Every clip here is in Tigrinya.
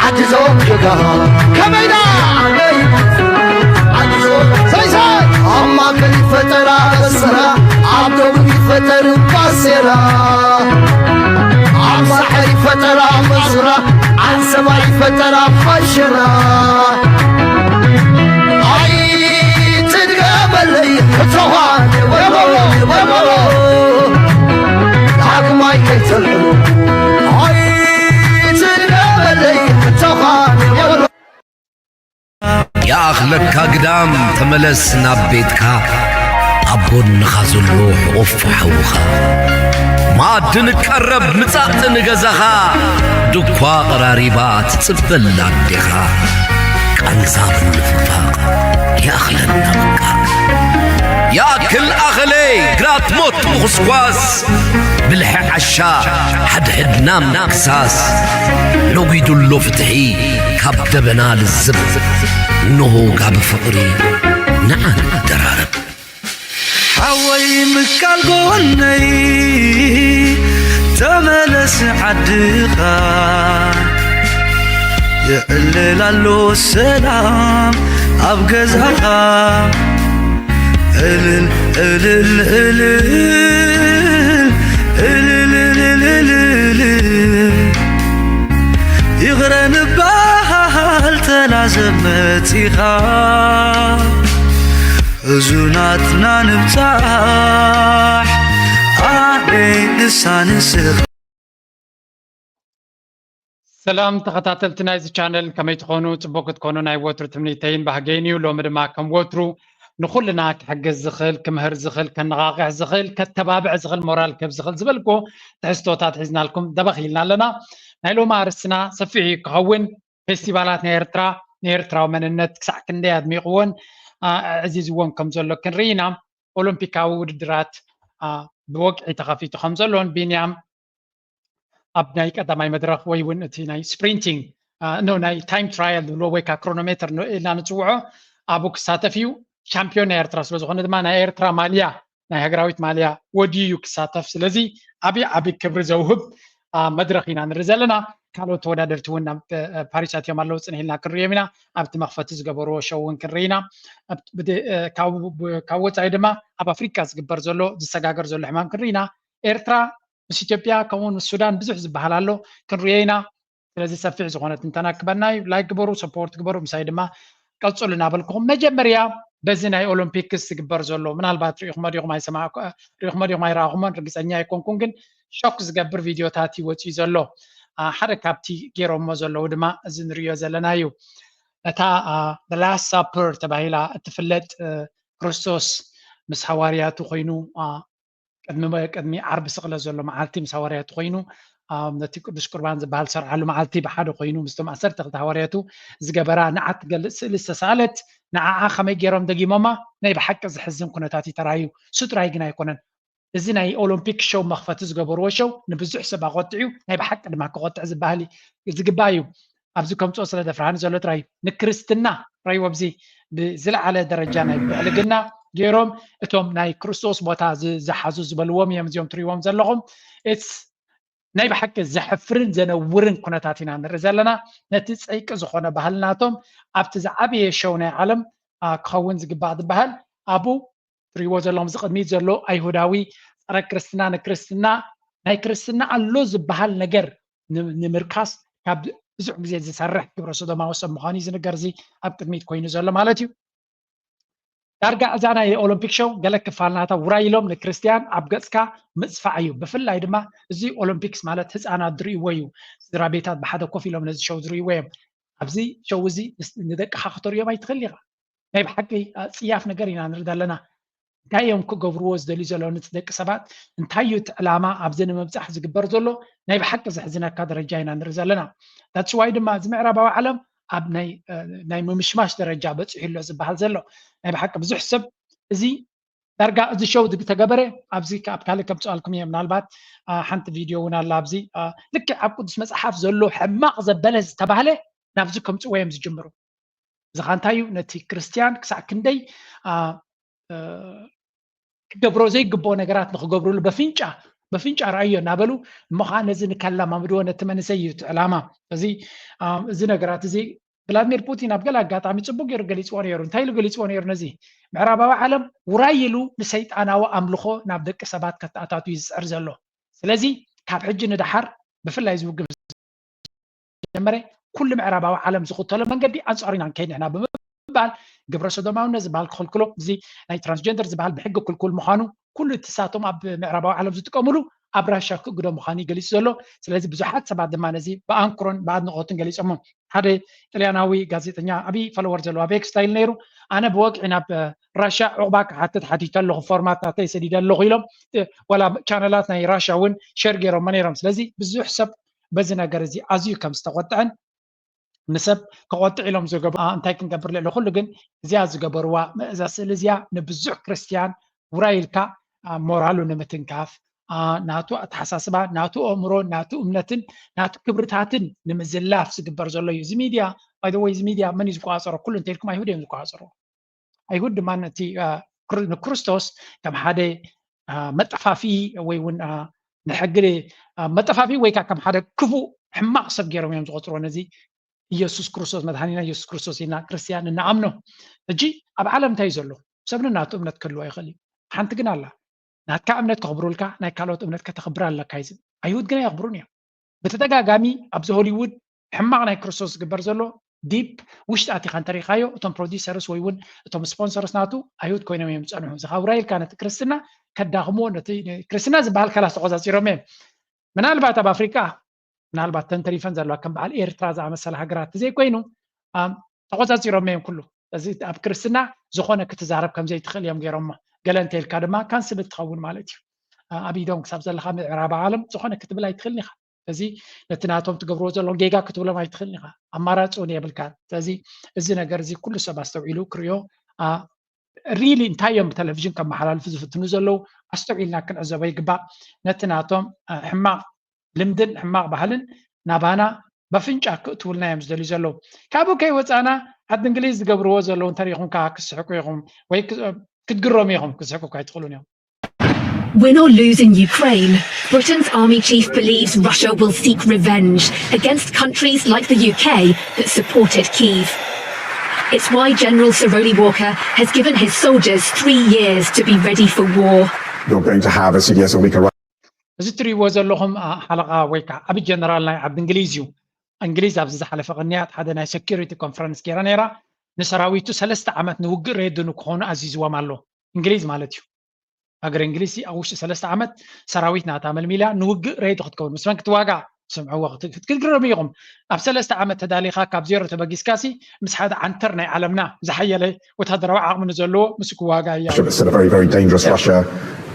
ዓዲ ዞም ጀጋ ከመይዳ ዓዲ ዞም ሰይሳይ ኣብ ማእከል ይፈጠራ ኣስመራ ኣብ ደቡብ ይፈጠር ባሴራ ኣብ ሳሕል ይፈጠራ መዙራ ዓንሰባ ይፈጠራ ሓሸራ ኣይትድገመለይ ሕቶኻ የበሎ የበሎ ዳግማይ ከይተልዕሉ ኣይትድገመለይ ሕቶኻ የበሎ ይኣኽለካ ግዳም ተመለስ ናብ ቤትካ ኣብ ጎንኻ ዘሎ ሕቑፍ ሓውኻ መኣዲ ንቀረብ ምጻእ ንገዛኻ ድኳ ቐራሪባ ትጽበላ ኣዴኻ ቃንዛ ብምንፍፋቕ ይኣኽለና በቃ ይኣክል ኣኸለይ ግራት ሞት ምኹስኳስ ብልሒ ዓሻ ሓድሕድና ምክሳስ ነጒዱሎ ፍትሒ ካብ ደበና ልዝብ እንሆ ጋቢ ፍቕሪ ንዓ ንደራረብ ሓወይ ምካል ጎነይ ተመለስ ዓድኻ የዕልል ኣሎ ሰላም ኣብ ገዛኻ እልል እልል እልል እልል እልል እልል ይቕረ ንበሃል ተላዘብ መጺኻ ሕዙናትና ንብጻሕ ኣደይ ንሳ ንስኻ ሰላም ተኸታተልቲ ናይዚ ቻነል ከመይ ትኾኑ? ፅቡቅ ክትኮኑ ናይ ወትሩ ትምኒተይን ባህገይን እዩ። ሎሚ ድማ ከም ወትሩ ንኹልና ክሕግዝ ዝኽእል፣ ክምህር ዝኽእል፣ ከነቓቕሕ ዝኽእል፣ ከተባብዕ ዝኽእል፣ ሞራል ክህብ ዝኽእል ዝበልኩ ትሕዝቶታት ሒዝናልኩም ደበኽ ኢልና ኣለና። ናይ ሎሚ ኣርእስትና ሰፊሕ እዩ ክኸውን። ፌስቲቫላት ናይ ኤርትራ ንኤርትራዊ መንነት ክሳዕ ክንደይ ኣድሚቕዎን ኣዕዚዝዎን ከም ዘሎ ክንርኢ ኢና። ኦሎምፒካዊ ውድድራት ብወግዒ ተኸፊቱ ከም ዘሎን ቢንያም ኣብ ናይ ቀዳማይ መድረኽ ወይ እውን እቲ ናይ ስፕሪንቲንግ ኖ ናይ ታይም ትራያል ዝብልዎ ወይ ከዓ ክሮኖሜተር ኢልና ንፅውዖ ኣብኡ ክሳተፍ እዩ። ሻምፒዮን ናይ ኤርትራ ስለዝኾነ ድማ ናይ ኤርትራ ማልያ ናይ ሃገራዊት ማልያ ወድዩ እዩ ክሳተፍ። ስለዚ ዓብዪ ዓብዪ ክብሪ ዘውህብ መድረኽ ኢና ንርኢ ዘለና። ካልኦት ተወዳደርቲ እውን ናብ ፓሪስ ኣትዮም ኣለዉ፣ ፅንሕ ኢልና ክንሪኦም ኢና። ኣብቲ መኽፈቲ ዝገበርዎ ሾው እውን ክንርኢ ኢና። ካብ ወፃኢ ድማ ኣብ ኣፍሪቃ ዝግበር ዘሎ ዝሰጋገር ዘሎ ሕማም ክንርኢ ኢና። ኤርትራ ምስ ኢትዮጵያ ከምኡውን ምስ ሱዳን ብዙሕ ዝበሃል ኣሎ፣ ክንሪኦ ኢና። ስለዚ ሰፊሕ ዝኾነ ትንተና ክበና እዩ። ላይክ ግበሩ፣ ሰፖርት ግበሩ፣ ምሳይ ድማ ቀፅሉ እናበልኩኹም መጀመርያ በዚ ናይ ኦሎምፒክስ ዝግበር ዘሎ ምናልባት ሪኢኹሞ ዲኹም ኣይሰማዕኩ ሪኢኹሞ ዲኹም ኣይረኣኹሞን ርግፀኛ ኣይኮንኩን፣ ግን ሾክ ዝገብር ቪድዮታት እዩ ወፂኡ ዘሎ። ሓደ ካብቲ ገይሮሞ ዘለዉ ድማ እዚ ንሪኦ ዘለና እዩ። እታ ላስት ሳፐር ተባሂላ እትፍለጥ ክርስቶስ ምስ ሃዋርያቱ ኮይኑ ቅድሚ ቅድሚ ዓርቢ ስቕለት ዘሎ መዓልቲ ምስ ሃዋርያቱ ኮይኑ ነቲ ቅዱስ ቁርባን ዝበሃል ዝሰርዓሉ መዓልቲ ብሓደ ኮይኑ ምስቶም ዓሰርተ ክልተ ሃዋርያቱ ዝገበራ ንዓት ትገልጽ ስእሊ ዝተሳእለት ንዓዓ ከመይ ገይሮም ደጊሞማ? ናይ ብሓቂ ዝሕዝን ኩነታት እዩ ተራእዩ። እሱ ጥራይ ግን ኣይኮነን። እዚ ናይ ኦሎምፒክ ሾው መኽፈቲ ዝገበርዎ ሾው ንብዙሕ ሰብ ኣቖጢዑ ናይ ብሓቂ ድማ ክቖጥዕ ዝበሃል ዝግባእ እዩ። ኣብዚ ከምፅኦ ስለ ዘፍርሃኒ ዘሎ ጥራይ እዩ። ንክርስትና ራይዎ ኣብዚ ብዝለዓለ ደረጃ ናይ ብዕልግና ገይሮም እቶም ናይ ክርስቶስ ቦታ ዝሓዙ ዝበልዎም እዮም እዚኦም ትሪእዎም ዘለኹም። It's ናይ ብሓቂ ዘሕፍርን ዘነውርን ኩነታት ኢና ንርኢ ዘለና። ነቲ ፀይቂ ዝኾነ ባህልናቶም ኣብቲ ዝዓበየ ሸው ናይ ዓለም ክኸውን ዝግባእ ዝበሃል ኣብኡ ትሪእዎ ዘለኹም እዚ ቅድሚት ዘሎ ኣይሁዳዊ ፀረ ክርስትና ንክርስትና ናይ ክርስትና ኣሎ ዝበሃል ነገር ንምርካስ ካብ ብዙሕ ግዜ ዝሰርሕ ግብረ ሶዶማዊ ሰብ ምዃኑ እዩ ዝንገር። እዚ ኣብ ቅድሚት ኮይኑ ዘሎ ማለት እዩ። ዳርጋ እዛ ናይ ኦሎምፒክ ሾው ገለ ክፋል ናታ ውራይ ኢሎም ንክርስትያን ኣብ ገፅካ ምፅፋዕ እዩ። ብፍላይ ድማ እዚ ኦሎምፒክስ ማለት ህፃናት ዝርእይዎ እዩ። ስድራ ቤታት ብሓደ ኮፍ ኢሎም ነዚ ሾው ዝርእይዎ እዮም። ኣብዚ ሾው እዚ ንደቅኻ ክተርእዮም ኣይትኽእል ኢኻ። ናይ ብሓቂ ፅያፍ ነገር ኢና ንርኢ ዘለና። እንታይ እዮም ክገብርዎ ዝደልዩ ዘለዉ ነቲ ደቂ ሰባት? እንታይ እዩ እቲ ዕላማ ኣብዚ ንምብፃሕ ዝግበር ዘሎ? ናይ ብሓቂ ዘሕዝነካ ደረጃ ኢና ንርኢ ዘለና። That's why ድማ እዚ ምዕራባዊ ዓለም ኣብ ናይ ምምሽማሽ ደረጃ በፂሑ ኣሎ ዝበሃል ዘሎ። ናይ ብሓቂ ብዙሕ ሰብ እዚ ዳርጋ እዚ ሾው ተገበረ ኣብዚ ኣብ ካልእ ከምፅኣልኩም እየ ምናልባት ሓንቲ ቪድዮ እውን ኣላ ኣብዚ ልክዕ ኣብ ቅዱስ መፅሓፍ ዘሎ ሕማቕ ዘበለ ዝተባህለ ናብዚ ከምፅዎ እዮም ዝጅምሩ። እዚ ኸ እንታይ እዩ? ነቲ ክርስትያን ክሳዕ ክንደይ ክገብሮ ዘይግብኦ ነገራት ንኽገብርሉ በፍንጫ በፍንጫ ረኣዮ እናበሉ እሞ ከዓ ነዚ ንከላማምድዎ ነቲ መንእሰይ እዩ እቲ ዕላማ። እዚ እዚ ነገራት እዚ ቭላድሚር ፑቲን ኣብ ገለ ኣጋጣሚ ፅቡቅ ገይሩ ገሊፅዎ ነይሩ። እንታይ ኢሉ ገሊፅዎ ነይሩ? ነዚ ምዕራባዊ ዓለም ውራይ ኢሉ ንሰይጣናዊ ኣምልኾ ናብ ደቂ ሰባት ከተኣታቱ እዩ ዝፅዕር ዘሎ። ስለዚ ካብ ሕጂ ንደሓር ብፍላይ እዚ ውግብ ጀመረ ኩሉ ምዕራባዊ ዓለም ዝኽተሎ መንገዲ ኣንፃሩ ኢና ንከይድ ንሕና ብምባል ግብረ ሰዶማውነት ዝበሃል ክኽልክሎ፣ እዚ ናይ ትራንስጀንደር ዝበሃል ብሕጊ ክልኩል ምዃኑ ኩሉ እቲ ሳቶም ኣብ ምዕራባዊ ዓለም ዝጥቀምሉ ኣብ ራሻ ክእግዶ ምዃኑ እዩ ገሊፁ ዘሎ። ስለዚ ብዙሓት ሰባት ድማ ነዚ ብኣንክሮን ብኣድንቆትን ገሊፆሞ። ሓደ ጥልያናዊ ጋዜጠኛ ዓብዪ ፎሎወር ዘለዎ ኣብ ኤክስ እንታይ ኢሉ ነይሩ፣ ኣነ ብወግዒ ናብ ራሻ ዕቑባ ክሓትት ሓቲተ ኣለኹ፣ ፎርማት ናተይ ሰዲደ ኣለኹ ኢሎም ዋላ ቻነላት ናይ ራሻ እውን ሸር ገይሮሞ ነይሮም። ስለዚ ብዙሕ ሰብ በዚ ነገር እዚ ኣዝዩ ከም ዝተቆጥዐን ንሰብ ከቆጥዕ ኢሎም ዝገበሩ እንታይ ክንገብር ልዕሊ ኩሉ ግን እዚኣ ዝገበርዋ እዛ ስእሊ እዚኣ ንብዙሕ ክርስትያን ውራይ ኢልካ ሞራሉ ንምትንካፍ ናቱ ኣተሓሳስባ ናቱ ኣእምሮ ናቱ እምነትን ናቱ ክብርታትን ንምዝላፍ ዝግበር ዘሎ እዩ። እዚ ሚድያ ባይወይ እዚ ሚድያ መን እዩ ዝቆፃፀሮ? ኩሉ እንተልኩም ኣይሁድ እዮም ዝቆፃፀርዎ። ኣይሁድ ድማ ነቲ ንክርስቶስ ከም ሓደ መጠፋፊ ወይ እውን ንሕጊ መጠፋፊ ወይ ከዓ ከም ሓደ ክፉእ ሕማቕ ሰብ ገይሮም እዮም ዝቆፅርዎ። ነዚ ኢየሱስ ክርስቶስ መድሓኒና ኢየሱስ ክርስቶስ ኢና ክርስትያን እንኣምኖ። ሕጂ ኣብ ዓለም እንታይ እዩ ዘሎ? ሰብ ንናቱ እምነት ክህልዎ ይኽእል እዩ። ሓንቲ ግን ኣላ፣ ናትካ እምነት ከኽብሩልካ ናይ ካልኦት እምነት ከተኽብር ኣለካ እዩ ዝብል። ኣይሁድ ግን ኣየኽብሩን እዮም። ብተደጋጋሚ ኣብዚ ሆሊውድ ሕማቕ ናይ ክርስቶስ ዝግበር ዘሎ ዲፕ ውሽጢ ኣቲኻ እንተሪኻዮ እቶም ፕሮዲሰርስ ወይ እውን እቶም ስፖንሰርስ ናቱ ኣይሁድ ኮይኖም እዮም ዝፀንሑ። ዝኻውራ ኢልካ ነቲ ክርስትና ከዳኽምዎ ነቲ ክርስትና ዝበሃል ከላስ ተቆፃፂሮም እዮም። ምናልባት ኣብ ኣፍሪቃ ምናልባት ተንተሪፈን ዘለዋ ከም በዓል ኤርትራ ዝኣመሰለ ሃገራት ተዘይኮይኑ ተቆፃፂሮም እዮም ኩሉ። እዚ ኣብ ክርስትና ዝኾነ ክትዛረብ ከምዘይትኽእል እዮም ገይሮሞ። ገለ እንተኢልካ ድማ ካንስል ትኸውን ማለት እዩ። ኣብ ኢዶም ክሳብ ዘለካ ምዕራብ ዓለም ዝኾነ ክትብል ኣይትኽእልን ኢኻ። ስለዚ ነቲ ናቶም ትገብርዎ ዘሎ ጌጋ ክትብሎም ኣይትኽእልን ኢኻ። ኣማራፂ እውን የብልካ። ስለዚ እዚ ነገር እዚ ኩሉ ሰብ ኣስተውዒሉ ክርእዮ ሪሊ እንታይ እዮም ብቴሌቪዥን ከመሓላልፉ ዝፍትኑ ዘለዉ ኣስተውዒልና ክንዕዘቦ ይግባእ። ነቲ ናቶም ሕማቕ ልምድን ሕማቕ ባህልን ናባና በፍንጫ ክእትውልና እዮም ዝደልዩ ዘለዉ። ካብኡ ከይወፃና ዓዲ እንግሊዝ ዝገብርዎ ዘለዉ እንተሪኢኹም ከዓ ክስሕቁ ኢኹም ወይ ክትግረሙ ኢኹም። ክስሕቁ እኳ ኣይትኽእሉን እዮም። Win or lose in Ukraine, Britain's army chief believes Russia will seek revenge against countries like the U K that supported Kyiv. It's why General Sir Rowley Walker has given his soldiers three years to be ready for war. You're going to have a C D S a week arrive. እዚ እትሪእዎ ዘለኹም ሓለቓ ወይ ከዓ ዓቢ ጀነራል ናይ ዓዲ እንግሊዝ እዩ። እንግሊዝ ኣብዚ ዝሓለፈ ቅንያት ሓደ ናይ ሴኪሪቲ ኮንፈረንስ ገይራ ነይራ። ንሰራዊቱ ሰለስተ ዓመት ንውግእ ሬዲ ንክኾኑ ኣዚዝዎም ኣሎ። እንግሊዝ ማለት እዩ። ሃገረ እንግሊዝ ኣብ ውሽጢ ሰለስተ ዓመት ሰራዊት ናታ መልሚላ ንውግእ ሬዲ ክትከውን ምስ መን ክትዋጋእ ስምዕዎ ክትግረሙ ኢኹም። ኣብ ሰለስተ ዓመት ተዳሊኻ ካብ ዜሮ ተበጊስካሲ ምስ ሓደ ዓንተር ናይ ዓለምና ዝሓየለ ወታደራዊ ዓቕሚ ንዘለዎ ምስ ክዋጋ እያ። It's a very, very dangerous Russia,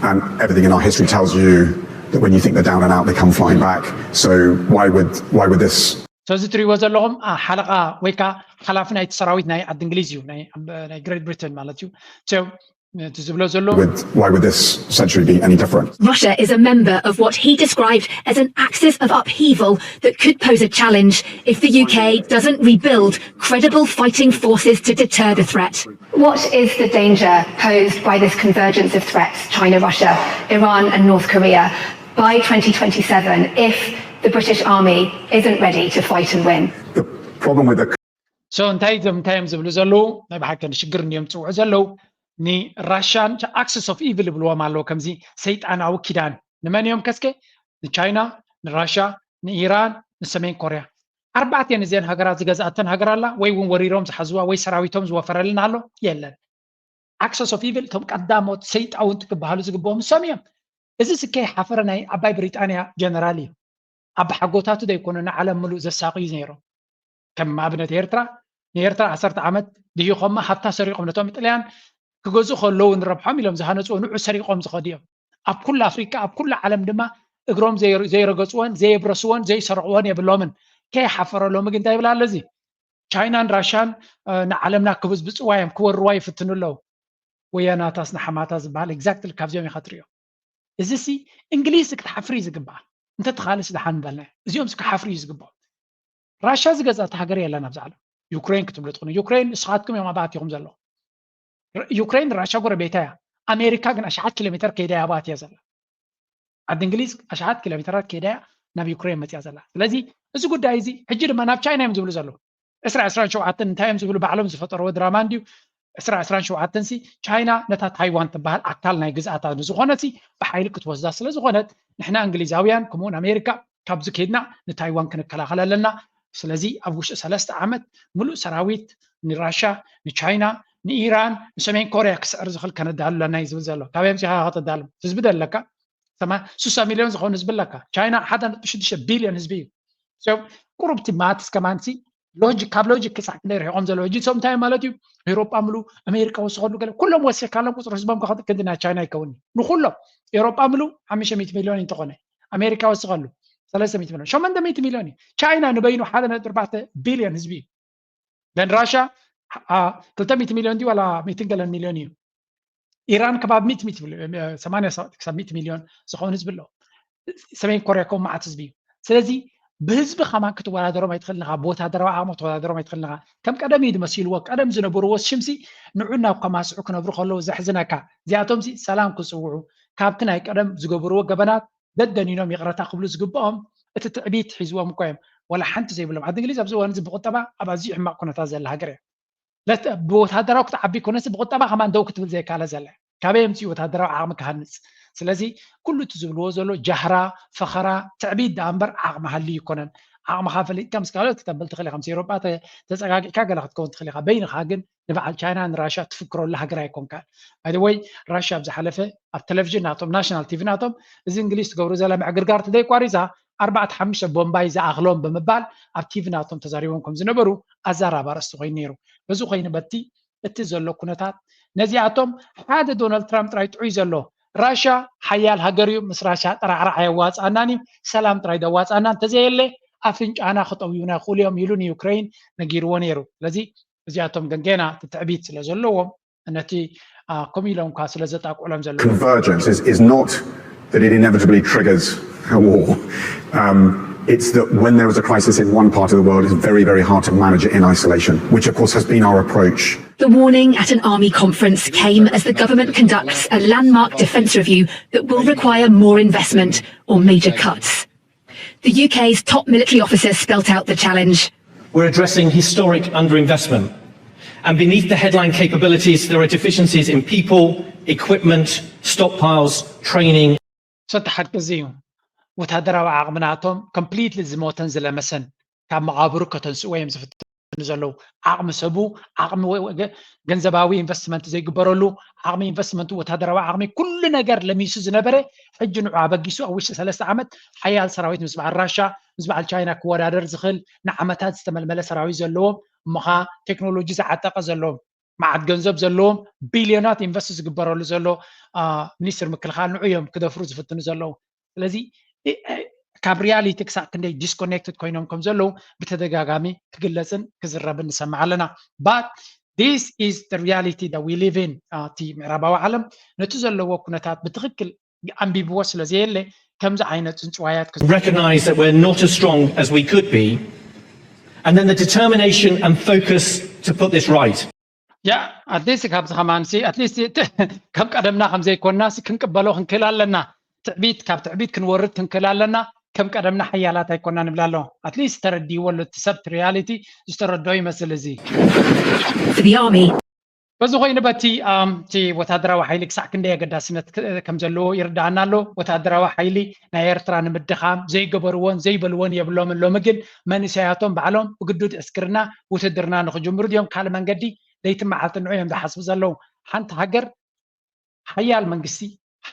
and everything in our history tells you that when you think they're down and out, they come flying back. So why would why would this? ስለዚ ትሪእዎ ዘለኹም ሓለቓ ወይ ከዓ ሓላፊ ናይቲ ሰራዊት ናይ ዓዲ እንግሊዝ እዩ፣ ናይ ግሬት ብሪተን ማለት እዩ። እቲ ዝብሎ ዘሎ Would why would this century be any different? Russia is a member of what he described as an axis of upheaval that could pose a challenge if the U K doesn't rebuild credible fighting forces to deter the threat. What is the danger posed by this convergence of threats, China, Russia, Iran, and North Korea, by twenty twenty-seven if the British Army isn't ready to fight and win? The problem with the so እንታይ እዮም እንታይ እዮም ዝብሉ ዘለዉ? ናይ ብሓቂ ንሽግር እንዲዮም ዝፅውዑ ዘለዉ። ንራሽያን ኣክሰስ ኦፍ ኢቪል ይብልዎም ኣለዉ። ከምዚ ሰይጣናዊ ኪዳን ንመን እዮም ከስከ? ንቻይና፣ ንራሽያ፣ ንኢራን፣ ንሰሜን ኮርያ። ኣርባዕተን እዚአን ሃገራት ዝገዝኣተን ሃገር ኣላ ወይ እውን ወሪሮም ዝሓዝዋ ወይ ሰራዊቶም ዝወፈረልን ኣሎ የለን። ኣክሰስ ኦፍ ኢቪል እቶም ቀዳሞት ሰይጣውንቲ ክበሃሉ ዝግብኦም እሶም እዮም። እዚ ስከይ ሓፈረ ናይ ዓባይ ብሪጣንያ ጀነራል እዩ። ኣብ ሓጎታቱ ዘይኮኑ ንዓለም ምሉእ ዘሳቕዩ ነይሮም። ከም ኣብነት ኤርትራ ንኤርትራ ዓሰርተ ዓመት ድሂኾማ ሃብታ ሰሪቖም ነቶም ጥልያን ክገዝኡ ከለዉ ንረብሖም ኢሎም ዝሃነፅዎ ንዑ ሰሪቖም ዝኸዱ እዮም። ኣብ ኩሉ ኣፍሪካ ኣብ ኩሉ ዓለም ድማ እግሮም ዘይረገፅዎን ዘየብረስዎን ዘይሰርቕዎን የብሎምን። ከይሓፈረ ሎሚ ግን እንታይ ይብል ኣሎ እዚ ቻይናን ራሻን ንዓለምና ክብዝብፅዋ እዮም ክወርዋ ይፍትኑ ኣለዉ። ወያናታስ ንሓማታ ዝበሃል exactly ካብዚኦም ኢኻ ትሪኦ። እዚ ሲ እንግሊዝ ክትሓፍር እዩ ዝግባኣ። እንተትኻልስ ደሓን ምበልና እዚኦም ክሓፍሩ እዩ ዝግባኦም። ራሻ ዝገዝኣት ሃገር የለን ኣብዚ ዓለም። ዩክሬን ክትብሉ ትኽእሉ። ዩክሬን ንስኻትኩም እዮም ኣብኣ ኣቲኹም ዘለኹም። ዩክሬን ራሻ ጎረቤታ እያ። ኣሜሪካ ግን ኣሽሓት ኪሎ ሜተር ከይዳ እያ ኣብኣ ኣትያ ዘላ። ዓዲ እንግሊዝ ኣሽሓት ኪሎ ሜትራት ከይዳ እያ ናብ ዩክሬን መፅያ ዘላ። ስለዚ እዚ ጉዳይ እዚ ሕጂ ድማ ናብ ቻይና እዮም ዝብሉ ዘለዉ። ዕስራ ዕስራን ሸውዓተን እንታይ እዮም ዝብሉ ባዕሎም ዝፈጠርዎ ድራማ እንድዩ። ዕስራ ዕስራን ሸውዓተን ሲ ቻይና ነታ ታይዋን ትበሃል ኣካል ናይ ግዝኣታ ንዝኾነት ሲ ብሓይሊ ክትወስዳ ስለ ዝኾነት ንሕና እንግሊዛውያን ከምኡውን ኣሜሪካ ካብዚ ከይድና ንታይዋን ክንከላኸል ኣለና። ስለዚ ኣብ ውሽጢ ሰለስተ ዓመት ሙሉእ ሰራዊት ንራሻ፣ ንቻይና፣ ንኢራን፣ ንሰሜን ኮርያ ክስዕር ዝኽእል ከነዳሉ ኣለና እዩ ዝብል ዘሎ። ካበይ ኣምፂኻ ከተዳሉ? ህዝቢ ደለካ ሰማ- ስሳ ሚልዮን ዝኸውን ህዝቢ ኣለካ። ቻይና ሓደ ነጥቢ ሽዱሽተ ቢልዮን ህዝቢ እዩ። So ቁሩብቲ ማትስ ከማንሲ ሎጂክ ካብ ሎጂክ ክሳዕ ክንደይ ርሒቖም ዘለዉ። ሕጂ እሶም እንታይ ማለት እዩ? ኤውሮጳ ምሉ ኣሜሪካ ወስኸሉ ገለ ኩሎም ወሲኽካሎም ቁፅሪ ህዝቦም ከኸ ክንዲ ናይ ቻይና ይከውን እዩ። ንኩሎም ኤውሮጳ ምሉ ሓሙሽተ ሚእቲ ሚልዮን እንተኾነ ኣሜሪካ ወስኸሉ ሰለስተ ሚእቲ ሚልዮን ሸሞንተ ሚእቲ ሚልዮን እዩ። ቻይና ንበይኑ ሓደ ነጥቢ ኣርባዕተ ቢልዮን ህዝቢ እዩ። ደን ራሻ ክልተ ሚእቲ ሚልዮን ድዩ ዋላ ሚእትን ገለን ሚልዮን እዩ። ኢራን ከባቢ ሚእቲ ሚእቲ ሚልዮን ሰማንያ ክሳብ ሚእቲ ሚልዮን ዝኸውን ህዝቢ ኣለዎ። ሰሜን ኮርያ ከምኡ መዓት ህዝቢ እዩ። ስለዚ ብህዝቢ ከማን ክትወዳደሮም ኣይትኽእልን ኢኻ፣ ብወታደራዊ ዓቕሚ ክትወዳደሮም ኣይትኽእልን ኢኻ። ከም ቀደም እዩ ዝመሲልዎ፣ ቀደም ዝነበርዎ ሽምሲ ንዑ ናብ ከማስዑ ክነብሩ ከለዉ ዘሕዝነካ። እዚኣቶም ሲ ሰላም ክጽውዑ ካብቲ ናይ ቀደም ዝገበርዎ ገበናት ደደኒኖም ይቕረታ ክብሉ ዝግብኦም እቲ ትዕቢት ሒዝዎም እኮ እዮም። ወላ ሓንቲ ዘይብሎም። ዓዲ እንግሊዝ ኣብዚ እዋን እዚ ብቁጠባ ኣብ ኣዝዩ ሕማቕ ኩነታት ዘላ ሃገር እያ። ለት- ብወታደራዊ ክትዓቢ ኮነሲ ብቁጠባ ከማን ደው ክትብል ዘይካለ ዘላ። ካበይ የምፅኡ ወታደራዊ ዓቕሚ ክሃንፅ? ስለዚ ኩሉ እቲ ዝብልዎ ዘሎ ጃህራ፣ ፈኸራ፣ ትዕቢት ደኣ እምበር ዓቕሚ ሃልዩ ይኮነን። ዓቕምኻ ፈሊጥካ ምስ ካልኦት ክተብል ትኽእል ኢኻ። ምስ ኤውሮጳ ተ- ተፀጋጊዕካ ገለ ክትከውን ትኽእል ኢኻ። በይንኻ ግን ንበዓል ቻይና ንራሻ ትፍክረሉ ሃገር ኣይኮንካን። ባይደወይ ራሻ ኣብ ዝሓለፈ ኣብ ቴሌቪዥን ናቶም ናሽናል ቲቪ ናቶም እዚ እንግሊዝ ትገብሩ ዘላ ምዕግርጋር ተዘይቋሪፃ ኣርባዕተ ሓሙሽተ ቦምባይ ዝኣኽሎም ብምባል ኣብ ቲቪ ናቶም ተዛሪቦም ከም ዝነበሩ ኣዛራቢ ኣርእስቲ ኮይኑ ነይሩ። በዚ ኮይኑ በቲ እቲ ዘሎ ኩነታት ነዚኣቶም ሓደ ዶናልድ ትራምፕ ጥራይ ጥዑይ ዘሎ። ራሻ ሓያል ሃገር እዩ፣ ምስ ራሻ ጠራዕራዕ ኣየዋፅኣናን እዩ፣ ሰላም ጥራይ ደዋፅኣና እንተዘየለ ኣፍንጫና ክጠውዩና ይኽእሉ እዮም ኢሉ ንዩክሬን ነጊርዎ ነይሩ። ስለዚ እዚኣቶም ግን ገና እቲ ትዕቢት ስለ ዘለዎም ነቲ ከምኡ ኢሎም እኳ ስለ ዘጣቅዑሎም ዘለዉ Convergence is, is not that it inevitably triggers a war. Um, it's that when there is a crisis in one part of the world, it's very, very hard to manage it in isolation, which of course has been our approach. The warning at an army conference came as the government conducts a landmark defence review that will require more investment or major cuts. The U K's top military officers spelt out the challenge. We're addressing historic underinvestment. And beneath the headline capabilities, there are deficiencies in people, equipment, stockpiles, training. ሰቲ ሓቂ እዚ እዩ። ወታደራዊ ዓቕሚ ናቶም ኮምፕሊትሊ ዝሞተን ዝለመሰን ካብ መቓብሩ ከተንስእዎ እዮም ዝፍትኑ ዘለዉ። ዓቕሚ ሰቡ፣ ዓቕሚ ገንዘባዊ ኢንቨስትመንት ዘይግበረሉ፣ ዓቕሚ ኢንቨስትመንት ወታደራዊ ዓቕሚ ኩሉ ነገር ለሚሱ ዝነበረ ሕጂ ንዑ ኣበጊሱ ኣብ ውሽጢ ሰለስተ ዓመት ሓያል ሰራዊት ምስ በዓል ራሻ ምስ በዓል ቻይና ክወዳደር ዝኽእል ንዓመታት ዝተመልመለ ሰራዊት ዘለዎም እሞ ኸዓ ቴክኖሎጂ ዝዓጠቐ ዘለዎም መዓት ገንዘብ ዘለዎም ቢልዮናት ኢንቨስት ዝግበረሉ ዘሎ ሚኒስትር ምክልኻል ንዑ እዮም ክደፍሩ ዝፍትኑ ዘለዉ። ስለዚ ካብ ሪያሊቲ ክሳብ ክንደይ ዲስኮኔክትድ ኮይኖም ከም ዘለዉ ብተደጋጋሚ ክግለፅን ክዝረብን ንሰምዕ ኣለና። But this is the reality that we live in። እቲ ምዕራባዊ ዓለም ነቲ ዘለዎ ኩነታት ብትኽክል ኣንቢብዎ ስለ ዘየለ ከምዚ ዓይነት ፅንፅዋያት Recognise that we're not as strong as we could be, and then the determination and focus to put this right. ያ ኣትሊስት ካብዚ ከማንሲ ኣትሊስት ከም ቀደምና ከም ዘይኮንናሲ ክንቅበሎ ክንክእል ኣለና። ትዕቢት ካብ ትዕቢት ክንወርድ ክንክእል ኣለና። ከም ቀደምና ሓያላት ኣይኮና ንብል ኣሎ። ኣትሊስት ተረዲእዎ ኣሎ እቲ ሰብ ሪያሊቲ ዝተረድኦ ይመስል እዚ። For the army, በዚ ኮይኑ በቲ እቲ ወታደራዊ ሓይሊ ክሳዕ ክንደይ ኣገዳስነት ከም ዘለዎ ይርዳኣና ኣሎ። ወታደራዊ ሓይሊ ናይ ኤርትራ ንምድኻም ዘይገበርዎን ዘይበልዎን የብሎምን። ሎሚ ግን መንእሰያቶም ባዕሎም ብግዱድ ዕስክርና ውትድርና ንክጅምሩ ድዮም ካልእ መንገዲ ለይቲ መዓልቲ ንዑ እዮም ዝሓስቡ ዘለዉ። ሓንቲ ሃገር ሓያል መንግስቲ፣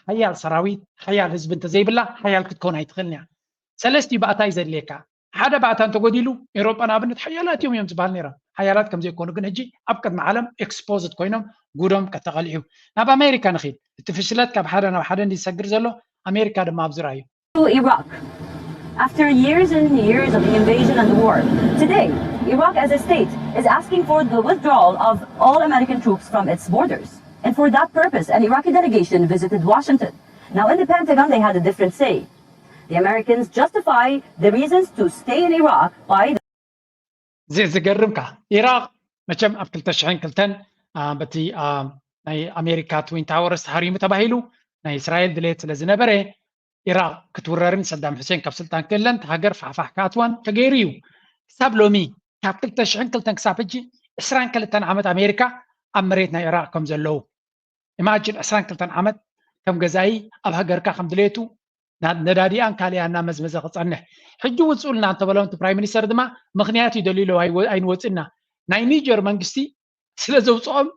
ሓያል ሰራዊት፣ ሓያል ህዝቢ እንተዘይብላ ሓያል ክትከውን ኣይትኽእልን እያ። ሰለስቲኡ ባእታ እዩ ዘድልየካ። ሓደ ባእታ እንተጎዲሉ ኤውሮጳ ንኣብነት ሓያላት እዮም እዮም ዝበሃል ነይሮም። ሓያላት ከም ዘይኮኑ ግን ሕጂ ኣብ ቅድሚ ዓለም ኤክስፖዝድ ኮይኖም ጉዶም ከተቐሊዑ። ናብ ኣሜሪካ ንኺድ። እቲ ፍሽለት ካብ ሓደ ናብ ሓደ እንዲ ዝሰግር ዘሎ ኣሜሪካ ድማ ኣብዚ ርኣዩ። Iraq. After years and years of the invasion and the war, today, Iraq as a state is asking for the withdrawal of all American troops from its borders. And for that purpose, an Iraqi delegation visited Washington. Now, in the Pentagon, they had a different say. The Americans justify the reasons to stay in Iraq by እዚ ዝገርምካ ኢራቅ መቸም ኣብ ክልተ ሽሕን ክልተን በቲ ናይ ኣሜሪካ ትዊን ታወርስ ተሃሪሙ ተባሂሉ ናይ እስራኤል ድሌት ስለ ዝነበረ ኢራቅ ክትውረርን ሰዳም ሑሴን ካብ ስልጣን ክእለን ሃገር ፋሕፋሕ ክኣትዋን ተገይሩ እዩ። ክሳብ ሎሚ ካብ ክልተ ሽሕን ክልተን ክሳብ ሕጂ ዕስራን ክልተን ዓመት ኣሜሪካ ኣብ መሬት ናይ ኢራቅ ከም ዘለዉ ኢማጂን ዕስራን ክልተን ዓመት ከም ገዛኢ ኣብ ሃገርካ ከም ድሌቱ ነዳዲኣን ካልያ እናመዝመዘ ክፀንሕ ሕጂ ውፅኡልና እንተበሎም እቲ ፕራይም ሚኒስተር ድማ ምክንያት እዩ ደልዩ ኣይንወፅእና ናይ ኒጀር መንግስቲ ስለ ዘውፅኦም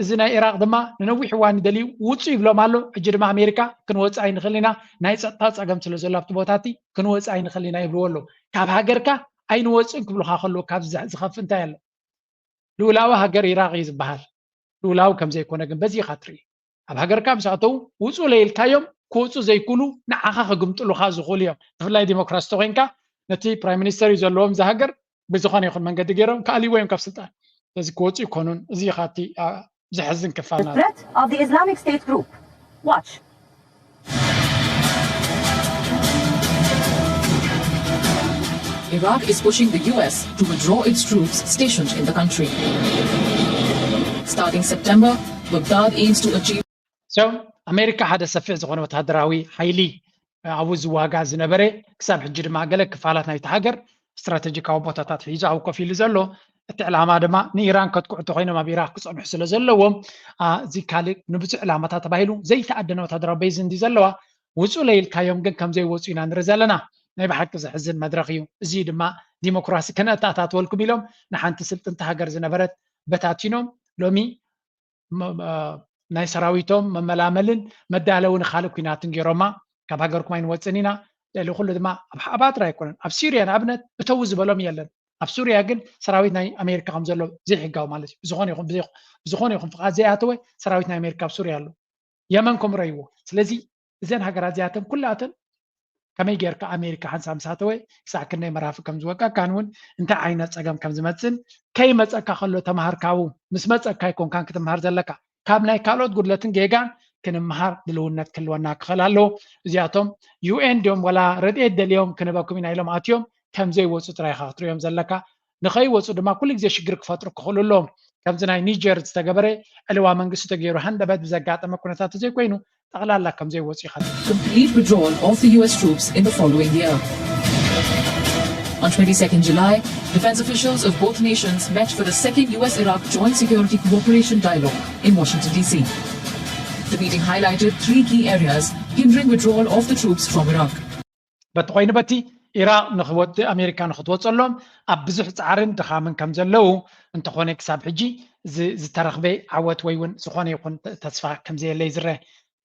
እዚ ናይ ኢራቅ ድማ ንነዊሕ እዋን ደልዩ ውፁ ይብሎም ኣሎ። ሕጂ ድማ ኣሜሪካ ክንወፅእ ኣይንኽእል ኢና፣ ናይ ፀጥታ ፀገም ስለ ዘሎ ኣብቲ ቦታ እቲ ክንወፅእ ኣይንኽእል ኢና ይብልዎ ኣለዉ። ካብ ሃገርካ ኣይንወፅእን ክብሉካ ከለዉ ካብ ዝኸፍ እንታይ ኣሎ? ልኡላዊ ሃገር ኢራቅ እዩ ዝበሃል። ልኡላዊ ከም ዘይኮነ ግን በዚ ኢኻ ትርኢ። ኣብ ሃገርካ ምስ ኣተዉ ውፁ ለይልካዮም ክወፁ ዘይክእሉ ንዓኻ ክግምጥሉኻ ዝኽእሉ እዮም። ብፍላይ ዲሞክራሲ ተኮይንካ ነቲ ፕራይም ሚኒስተር እዩ ዘለዎም እዚ ሃገር ብዝኾነ ይኹን መንገዲ ገይሮም ክኣልይዎ እዮም ካብ ስልጣን። ስለዚ ክወፁ ይኮኑን። እዚ ኢኻ እቲ ዘሕዝን ክፋል ናት threat of the Islamic State group. Watch. Iraq is pushing the U S to withdraw its troops stationed in the country. Starting September, Baghdad aims to achieve So ኣሜሪካ ሓደ ሰፊሕ ዝኾነ ወታደራዊ ሓይሊ ኣብኡ ዝዋጋ ዝነበረ ክሳብ ሕጂ ድማ ገለ ክፋላት ናይቲ ሃገር ስትራቴጂካዊ ቦታታት ሒዙ ኣብኡ ኮፍ ኢሉ ዘሎ እቲ ዕላማ ድማ ንኢራን ከጥቅዑ ተኮይኖም ኣብ ኢራቅ ክፀንሑ ስለ ዘለዎም እዚ ካልእ ንብዙሕ ዕላማታት ተባሂሉ ዘይተኣደነ ወታደራዊ ቤዝ እንዲ ዘለዋ ውፁ ለይልካዮም ግን ከምዘይወፁ ኢና ንርኢ ዘለና። ናይ ብሓቂ ዘሕዝን መድረክ እዩ። እዚ ድማ ዲሞክራሲ ከነተኣታትወልኩም ኢሎም ንሓንቲ ስልጥንቲ ሃገር ዝነበረት በታቲኖም ሎሚ ናይ ሰራዊቶም መመላመልን መዳለዊ ንካልእ ኩናትን ገይሮማ ካብ ሃገርኩም ኣይንወፅን ኢና። ልዕሊ ኩሉ ድማ ኣብ ኣባትር ኣይኮነን ኣብ ሲርያ ንኣብነት እተዉ ዝበሎም የለን። ኣብ ሱርያ ግን ሰራዊት ናይ ኣሜሪካ ከም ዘሎ ዘይሕጋዊ ማለት እዩ። ብዝኾነ ይኹን ፍቓድ ዘይኣተወ ሰራዊት ናይ ኣሜሪካ ኣብ ሱርያ ኣሎ። የመን ከምኡ ረእይዎ። ስለዚ እዘን ሃገራት እዚኣተን ኩላተን ከመይ ጌርካ ኣሜሪካ ሓንሳብ ምስ ኣተወ ክሳዕ ክንደይ መራፍእ ከም ዝወቀካን እውን እንታይ ዓይነት ፀገም ከም ዝመፅን ከይመፀካ ከሎ ተምሃር ካብኡ ምስ መፀካ ኣይኮንካን ክትምሃር ዘለካ ካብ ናይ ካልኦት ጉድለትን ጌጋን ክንምሃር ድልውነት ክህልወና ክኽእል ኣለዎ። እዚኣቶም ዩ ኤን ድዮም ወላ ረድኤት ደልዮም ክንህበኩም ኢና ኢሎም ኣትዮም ከም ዘይወፁ ጥራይ ኢኻ ክትሪኦም ዘለካ። ንኸይወፁ ድማ ኩሉ ግዜ ሽግር ክፈጥሩ ክኽእሉ ኣለዎም። ከምዚ ናይ ኒጀር ዝተገበረ ዕልዋ መንግስቲ ተገይሩ ሃንደበት ብዘጋጠመ ኩነታት ተዘይኮይኑ ጠቕላላ ከም ዘይወፁ ኢኻ ትርኢ። Complete withdrawal of the U S troops in the following year. On twenty-second July, defense officials of both nations met for the second U S Iraq Joint Security Cooperation Dialogue in Washington, D C. The meeting highlighted three key areas hindering withdrawal of the troops from Iraq. በቲ ኮይኑ በቲ ኢራቅ ንክወጥ ኣሜሪካ ንክትወፀሎም ኣብ ብዙሕ ፃዕርን ድኻምን ከም ዘለዉ እንተኾነ ክሳብ ሕጂ ዝተረኽበ ዓወት ወይ እውን ዝኾነ ይኹን ተስፋ ከም ዘየለ ይዝረ።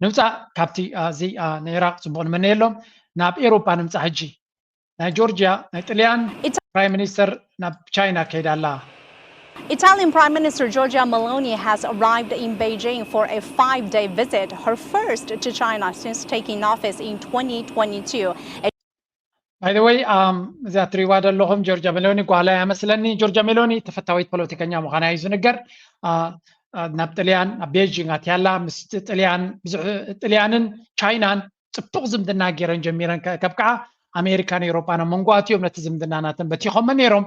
ንምፃእ ካብቲ እዚ ንኢራቅ ፅቡቅ ንመነየሎም። ናብ ኤሮፓ ንምፃእ ሕጂ ናይ ጆርጂያ ናይ ጥልያን ፕራይም ሚኒስተር ናብ ቻይና ከይዳ ኣላ። Italian Prime Minister Giorgia Meloni has arrived in Beijing for a five-day visit, her first to China since taking office in twenty twenty-two. By the way, እዚኣ ትሪዋ ዘለኹም ጆርጃ ሜሎኒ ጓላ እያ መስለኒ። ጆርጃ ሜሎኒ ተፈታዊት ፖለቲከኛ ምዃና እዩ ዝንገር። ናብ ጥልያን ናብ ቤጂንግ ኣትያላ ምስ ጥልያን ጥልያንን ቻይናን ፅቡቕ ዝምድና ገይረን ጀሚረን ከብቅዓ ኣሜሪካን ኤውሮጳን ኣብ መንጎ ኣትዮም ነቲ ዝምድና ናተን በቲኾመ ነይሮም።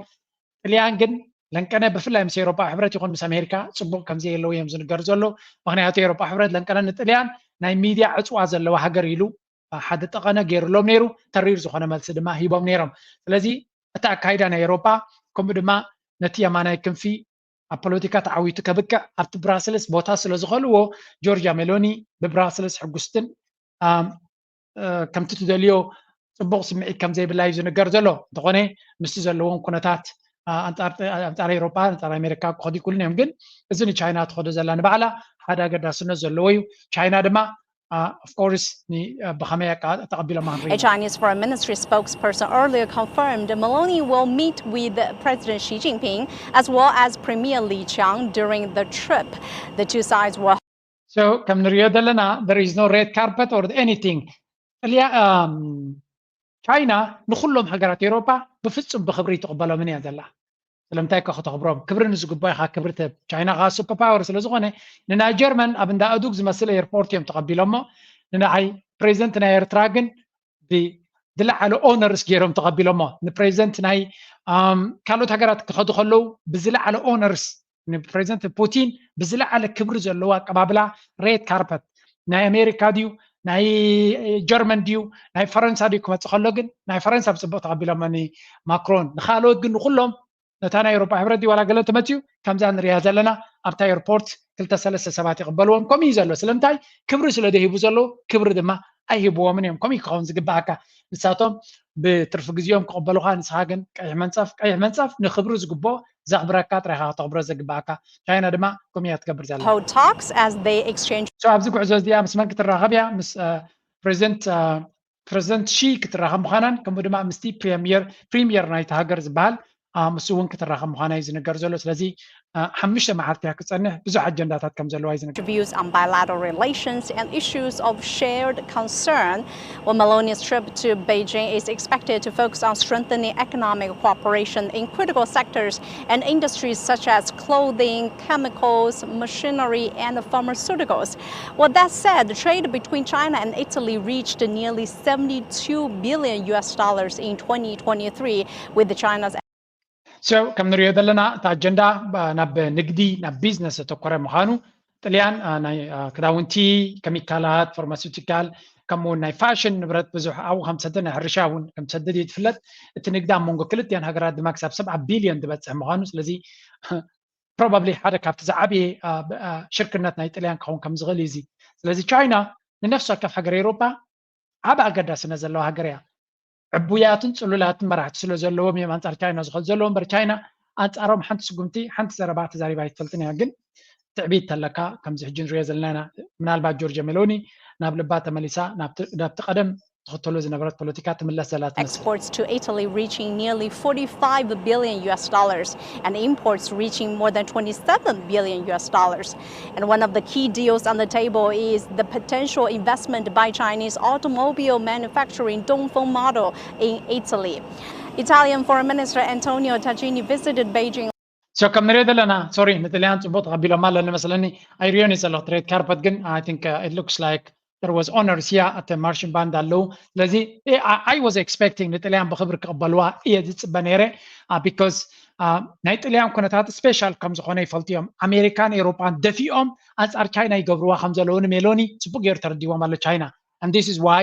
ጥልያን ግን ለንቀነ ብፍላይ ምስ ኤውሮጳ ሕብረት ይኹን ምስ ኣሜሪካ ፅቡቕ ከምዘየለዉ እዮም ዝንገሩ ዘሎ። ምክንያቱ ኤውሮጳ ሕብረት ለንቀነ ንጥልያን ናይ ሚድያ ዕፅዋ ዘለዋ ሃገር ኢሉ ሓደ ጠቐነ ገይሩሎም ነይሩ። ተሪር ዝኾነ መልሲ ድማ ሂቦም ነይሮም። ስለዚ እቲ ኣካይዳ ናይ ኤውሮጳ ከምኡ ድማ ነቲ የማናይ ክንፊ ኣብ ፖለቲካ ተዓዊቱ ከብቅዕ ኣብቲ ብራስልስ ቦታ ስለ ዝኸልዎ ጆርጃ ሜሎኒ ብብራስልስ ሕጉስትን ከምቲ ትደልዮ ፅቡቅ ስምዒት ከም ዘይብላ እዩ ዝንገር ዘሎ። እንተኾነ ምስቲ ዘለዎም ኩነታት ኣንፃር ኤውሮጳ ኣንፃር ኣሜሪካ ክኸዱ ይክእሉን እዮም። ግን እዚ ንቻይና ትኸዶ ዘላ ንባዕላ ሓደ ኣገዳስነት ዘለዎ እዩ። ቻይና ድማ of course ብኸመይ ተቐቢሎማ A Chinese foreign ministry spokesperson earlier confirmed Meloni will meet with President Xi Jinping as well as Premier Li Qiang during the trip. The two sides will So ከም ንሪኦ ዘለና there is no red carpet or anything። ቻይና ንኩሎም ሃገራት ኤውሮፓ ብፍጹም ብክብሪ ትቕበሎምን እያ ዘላ። ስለምንታይ ከ ከተኽብሮም? ክብሪ ንዝግባኦ ኢኻ ክብሪ ትህብ። ቻይና ከዓ ሱፐር ፓወር ስለ ዝኾነ ንናይ ጀርመን ኣብ እንዳ ኣዱግ ዝመስል ኤርፖርት እዮም ተቐቢሎሞ። ንንዓይ ፕሬዚደንት ናይ ኤርትራ ግን ዝለዓለ ኦነርስ ገይሮም ተቐቢሎሞ። ንፕሬዚደንት ናይ ካልኦት ሃገራት ክኸዱ ከለዉ ብዝለዓለ ኦነርስ ንፕሬዚደንት ፑቲን ብዝለዓለ ክብሪ ዘለዎ ኣቀባብላ ሬድ ካርፐት ናይ ኣሜሪካ ድዩ ናይ ጀርመን ድዩ ናይ ፈረንሳ ድዩ ክመፅእ ከሎ ግን ናይ ፈረንሳ ብፅቡቅ ተቐቢሎመኒ ማክሮን። ንካልኦት ግን ንኩሎም ነታ ናይ ኤውሮጳ ሕብረት ድዩ ዋላ ገለ ተመፅኡ ከምዛ ንሪያ ዘለና ኣብታ ኤርፖርት ክልተ ሰለስተ ሰባት ይቕበልዎም። ከምኡ እዩ ዘሎ። ስለምንታይ? ክብሪ ስለ ደሂቡ ዘለዉ ክብሪ ድማ ኣይህብዎምን እዮም። ከምኡ ክኸውን ዝግባኣካ። ንሳቶም ብትርፊ ግዜኦም ክቕበሉኻ፣ ንስኻ ግን ቀይሕ መንጸፍ፣ ቀይሕ መንጸፍ ንክብሩ ዝግብኦ ዘኽብረካ ጥራይኻ ከተኽብሮ ዘግባኣካ። ቻይና ድማ ከምኡ እያ ትገብር ዘላ። Hold talks as they exchange So ኣብዚ ጉዕዞ እዚኣ ምስ መን ክትራኸብ እያ? ምስ ፕሬዚደንት ፕሬዚደንት ሺ ክትራኸብ ምዃናን ከምኡ ድማ ምስቲ ፕሪሚየር ፕሪሚየር ናይቲ ሃገር ዝበሃል ምስ እውን ክትራኸብ ምዃና እዩ ዝነገር ዘሎ። ስለዚ ሓሙሽተ መዓልቲ እያ ክፀንሕ፣ ብዙሕ ኣጀንዳታት ከም ዘለዋ እዩ ዝነገር። Views on bilateral relations and issues of shared concern. Well, Meloni's trip to Beijing is expected to focus on strengthening economic cooperation in critical sectors and industries such as clothing, chemicals, machinery, and pharmaceuticals. Well, that said, the trade between China and Italy reached nearly seventy-two billion U S dollars in twenty twenty-three, with China's So ከም ንሪኦ ዘለና እቲ ኣጀንዳ ናብ ንግዲ፣ ናብ ቢዝነስ ዘተኮረ ምዃኑ፣ ጥልያን ናይ ክዳውንቲ፣ ኬሚካላት፣ ፋርማሲውቲካል፣ ከምኡ እውን ናይ ፋሽን ንብረት ብዙሕ ኣብኡ ከም ትሰድድ፣ ናይ ሕርሻ እውን ከም ትሰድድ እዩ ትፍለጥ። እቲ ንግዲ ኣብ መንጎ ክልቲኣን ሃገራት ድማ ክሳብ ሰብዓ ቢልዮን ዝበፅሕ ምዃኑ፣ ስለዚ ፕሮባብሊ ሓደ ካብቲ ዝዓበየ ሽርክነት ናይ ጥልያን ክኸውን ከም ዝኽእል እዩ። እዚ ስለዚ ቻይና ንነፍሲ ወከፍ ሃገር ኤውሮጳ ዓብ ኣገዳስነት ዘለዋ ሃገር እያ። ዕቡያትን ጽሉላትን መራሕቲ ስለ ዘለዎም እዮም ኣንጻር ቻይና ዝኸዱ ዘለዉ እምበር ቻይና ኣንጻሮም ሓንቲ ስጉምቲ ሓንቲ ዘረባ ተዛሪባ ኣይትፈልጥን እያ። ግን ትዕቢት ተለካ ከምዚ ሕጂ ንሪኦ ዘለና ኢና። ምናልባት ጆርጆ ሜሎኒ ናብ ልባ ተመሊሳ ናብቲ ናብቲ ቀደም ትኽተሎ ዝነበረት ፖለቲካ ትምለስ ዘላ ትመስል። Exports to Italy reaching nearly forty-five billion U S dollars and imports reaching more than twenty-seven billion U S dollars. And one of the key deals on the table is the potential investment by Chinese automobile manufacturing Dongfeng Model in Italy. Italian Foreign Minister Antonio Tajini visited Beijing So ከም ንሪኦ ዘለና ሶሪ ንጥልያን ጽቡቅ ተቐቢሎም ኣለኒ መስለኒ። ኣይሪዮን እዩ ዘለኹ ትሬድ ካርፐት ግን I think it looks like there was honors here at the marching band ኣለዉ። ስለዚ I was expecting ንጥልያን ብክብሪ ክቕበልዋ እየ ዝጽበ ነይረ። Because ናይ ጥልያን ኩነታት ስፔሻል ከም ዝኾነ ይፈልጡ እዮም። ኣሜሪካን ኤውሮጳን ደፊኦም ኣንጻር ቻይና ይገብርዋ ከም ዘለዉ ንሜሎኒ ጽቡቅ ገይሩ ተረዲዎም ኣሎ ቻይና። And this is why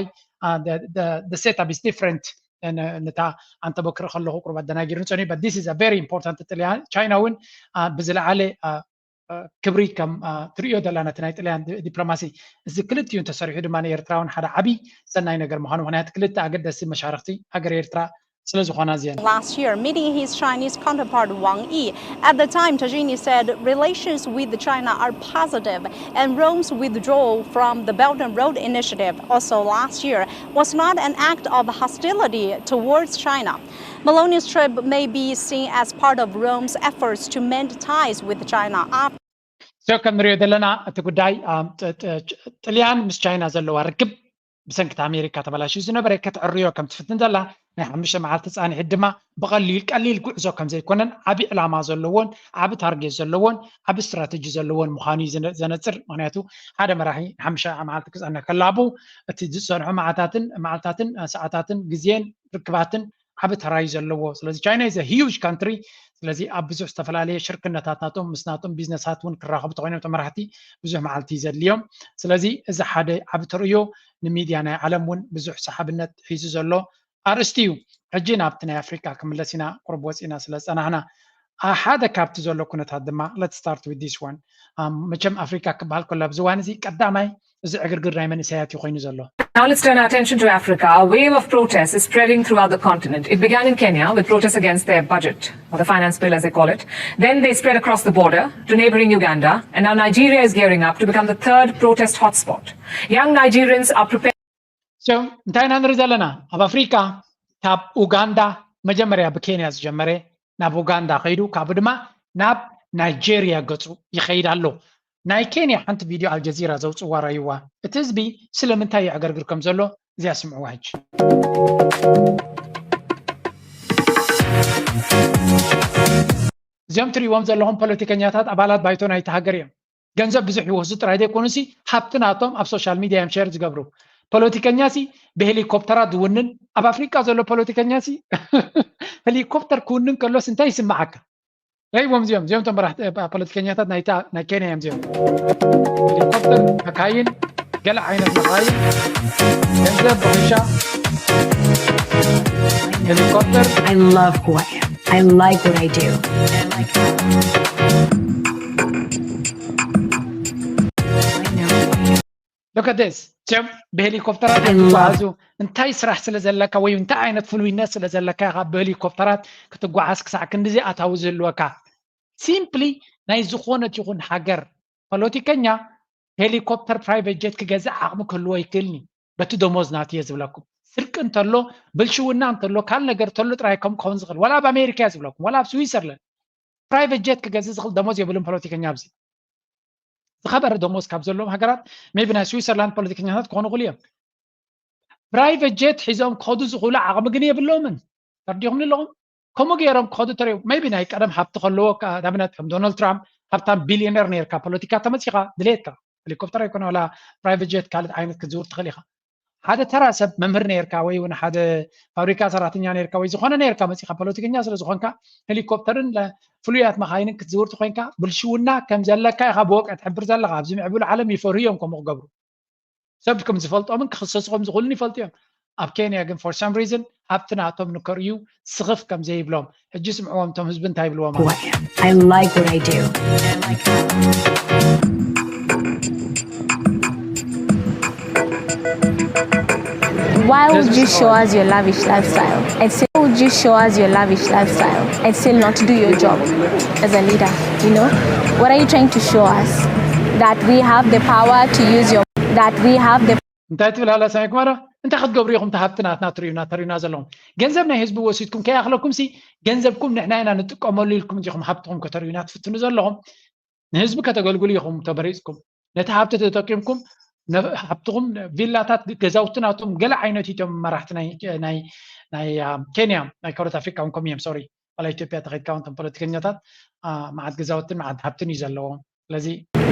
the setup is different. ነታ ኣንተ በክሪ ከለኹ ቁሩብ ኣደናጊሩን ጸኒሑ but this is a very important ጥልያን ቻይና እውን ብዝለዓለ ክብሪ ከም ትርእዮ ዘላ ነቲ ናይ ጥልያን ዲፕሎማሲ እዚ ክልቲኡ እንተሰሪሑ ድማ ንኤርትራ እውን ሓደ ዓብዪ ሰናይ ነገር ምዃኑ ምክንያቱ ክልተ ኣገደስቲ መሻርክቲ ሃገር ኤርትራ ስለ ዝኾና እዚአን። Last year, meeting his Chinese counterpart Wang Yi. At the time, Tajini said relations with China are positive, and Rome's withdrawal from the Belt and Road Initiative, also last year, was not an act of hostility towards China. Meloni's trip may be seen as part of Rome's efforts to mend ties with China after So ከም ንሪኦ ዘለና እቲ ጉዳይ ጥልያን ምስ ቻይና ዘለዋ ርክብ ብሰንኪ ኣሜሪካ ተበላሽዩ ዝነበረ ከተዕርዮ ከም ትፍትን ዘላ ናይ ሓሙሽተ መዓልቲ ፃንሒት ድማ ብቐሊል ቀሊል ጉዕዞ ከም ዘይኮነን ዓቢ ዕላማ ዘለዎን ዓቢ ታርጌት ዘለዎን ዓቢ ስትራተጂ ዘለዎን ምዃኑ እዩ ዘነፅር። ምክንያቱ ሓደ መራሒ ንሓሙሽተ መዓልቲ ክፀንሕ ከላቡ እቲ ዝፀንሑ መዓታትን መዓልታትን ሰዓታትን ግዜን ርክባትን ዓቢ ተራ እዩ ዘለዎ። ስለዚ ቻይና is huge country። ስለዚ ኣብ ብዙሕ ዝተፈላለየ ሽርክነታት ናቶም ምስ ናቶም ቢዝነሳት እውን ክራኸቡ ተኮይኖም ተመራሕቲ ብዙሕ መዓልቲ እዩ ዘድልዮም። ስለዚ እዚ ሓደ ዓቢ ተርእዮ ንሚድያ ናይ ዓለም እውን ብዙሕ ሰሓብነት ሒዙ ዘሎ ኣርእስቲ እዩ። ሕጂ ናብቲ ናይ ኣፍሪካ ክምለስ ኢና ቁርብ ወፂና ስለ ዝፀናሕና ሓደ ካብቲ ዘሎ ኩነታት ድማ let's start with this one። መቸም ኣፍሪካ ክበሃል ከሎ ኣብዚ እዋን እዚ ቀዳማይ እዚ ዕግርግር ናይ መንእሰያት እዩ ኮይኑ ዘሎ። Now let's turn our attention to Africa. A wave of protests is spreading throughout the continent. It began in Kenya with protests against their budget, or the finance bill as they call it. Then they spread across the border to neighboring Uganda, and now Nigeria is gearing up to become the third protest hotspot. Young Nigerians are prepared. So እንታይ ኢና ንርኢ ዘለና? ኣብ ኣፍሪካ ካብ ኡጋንዳ መጀመርያ ብኬንያ ዝጀመረ ናብ ኡጋንዳ ከይዱ ካብኡ ድማ ናብ ናይጄሪያ ገፁ ይኸይድ ኣሎ። ናይ ኬንያ ሓንቲ ቪድዮ ኣልጀዚራ ዘውፅዋ ረእይዋ። እቲ ህዝቢ ስለምንታይ ይዕገርግር ከም ዘሎ እዚኣ ስምዕዋ ሕጂ። እዚኦም ትሪእዎም ዘለኹም ፖለቲከኛታት ኣባላት ባይቶ ናይቲ ሃገር እዮም። ገንዘብ ብዙሕ ይወስዱ ጥራይ ዘይኮኑሲ ሃብቲ ናቶም ኣብ ሶሻል ሚድያ እዮም ሸር ዝገብሩ። ፖለቲከኛሲ ብሄሊኮፕተራት ዝውንን ኣብ ኣፍሪቃ ዘሎ ፖለቲከኛሲ ሄሊኮፕተር ክውንን ከሎስ እንታይ ይስምዓካ? ረይዎም እዚኦም እዚኦም ቶም መራሕቲ ፖለቲከኛታት ናይታ ናይ ኬንያ እዮም እዚኦም ሄሊኮፕተር መካይን ገለ ዓይነት መኻይን፣ ገንዘብ፣ ብክሻ፣ ሄሊኮፕተር። I love who I am. I like what I do. Look at this. እዚኦም ብሄሊኮፕተራት እዮም ዝጓዓዙ። እንታይ ስራሕ ስለ ዘለካ ወይ እንታይ ዓይነት ፍሉይነት ስለ ዘለካ ኢኻ ብሄሊኮፕተራት ክትጓዓዝ ክሳዕ ክንድዚ ኣታዊ ዝህልወካ? ሲምፕሊ ናይ ዝኾነት ይኹን ሃገር ፖለቲከኛ ሄሊኮፕተር፣ ፕራይቬት ጀት ክገዝእ ዓቕሚ ክህልዎ ይክእልኒ። በቲ ደሞዝ ናት እየ ዝብለኩም። ስርቂ እንተሎ፣ ብልሽውና እንተሎ፣ ካል ነገር እንተሎ ጥራይ ከም ክኸውን ዝኽእል። ዋላ ኣብ ኣሜሪካ እየ ዝብለኩም፣ ዋላ ኣብ ስዊዘርላንድ ፕራይቬት ጀት ክገዝእ ዝኽእል ደሞዝ የብሉን ፖለቲከኛ ኣብዚ። ዝኸበረ ደሞዝ ካብ ዘለዎም ሃገራት ሜቢ ናይ ስዊዘርላንድ ፖለቲከኛታት ክኾኑ ይኽእሉ እዮም። ፕራይቬት ጀት ሒዞም ክኸዱ ዝኽእሉ ዓቕሚ ግን የብሎምን። ተርዲኹም ኣለኹም? ከምኡ ገይሮም ክኸዱ ተሪኦም። ሜቢ ናይ ቀደም ሃብቲ ከለዎ፣ ከ-፣ ንኣብነት ከም ዶናልድ ትራምፕ ሃብታም ቢልዮነር ነርካ፣ ፖለቲካ ተመጺኻ ድሌትካ ሄሊኮፕተር ኣይኮነ ዋላ ፕራይቬት ጀት ካልእ ዓይነት ክትዝውር ትኽእል ኢኻ። ሓደ ተራ ሰብ መምህር ነርካ ወይ እውን ሓደ ፋብሪካ ሰራሕተኛ ነርካ ወይ ዝኾነ ነርካ መጺኻ ፖለቲከኛ ስለ ዝኾንካ ሄሊኮፕተርን ለ-፣ ፍሉያት መኻይንን ክትዝውር ተኾይንካ ብልሽውና ከም ዘለካ ኢኻ ብወግዒ ትሕብር ዘለኻ። ኣብዚ ምዕቡል ዓለም ይፈርሁ እዮም ከምኡ ክገብሩ። ሰብ ከም ዝፈልጦምን ክኽሰሱ ከም ዝኽእሉን ይፈልጡ እዮም። ኣብ ኬንያ ግን for some reason ሃብቲ ናቶም ንከርእዩ ስኽፍ ከም ዘይብሎም። ሕጂ ስምዕዎም እቶም ህዝቢ እንታይ ይብልዎም ኣለዉ። I like what I do. Why would you show us your lavish lifestyle and still, would you show us your lavish lifestyle and still not do your job as a leader? You know, what are you trying to show us? That we have the power to use your, that we have the እንታይ ትብል ሃላ ሳሚ ኩማራ? እንታይ ክትገብሩ ኢኹም? እቲ ሃብቲ ናትና ትርእዩና ተርእዩና ዘለኹም ገንዘብ ናይ ህዝቢ ወሲድኩም ከይኣኽለኩም ሲ ገንዘብኩም ንሕና ኢና ንጥቀመሉ ኢልኩም እንዲኹም ሃብትኹም ከተርእዩና ትፍትኑ ዘለኹም። ንህዝቢ ከተገልግሉ ኢኹም ተመሪፅኩም። ነቲ ሃብቲ ተጠቂምኩም ነ-፣ ሃብትኹም ቪላታት፣ ገዛውቲ ናቶም ገለ ዓይነት እዮም መራሕቲ ናይ ናይ ናይ አ፣ ኬንያ ናይ ካልኦት ኣፍሪካ እውን ከምኡ እዮም። ሶሪ፣ ዋላ ኢትዮጵያ ተኸድካ እውን እቶም ፖለቲከኛታት አ፣ መዓት ገዛውትን መዓት ሃብትን እዩ ዘለዎም። ስለዚ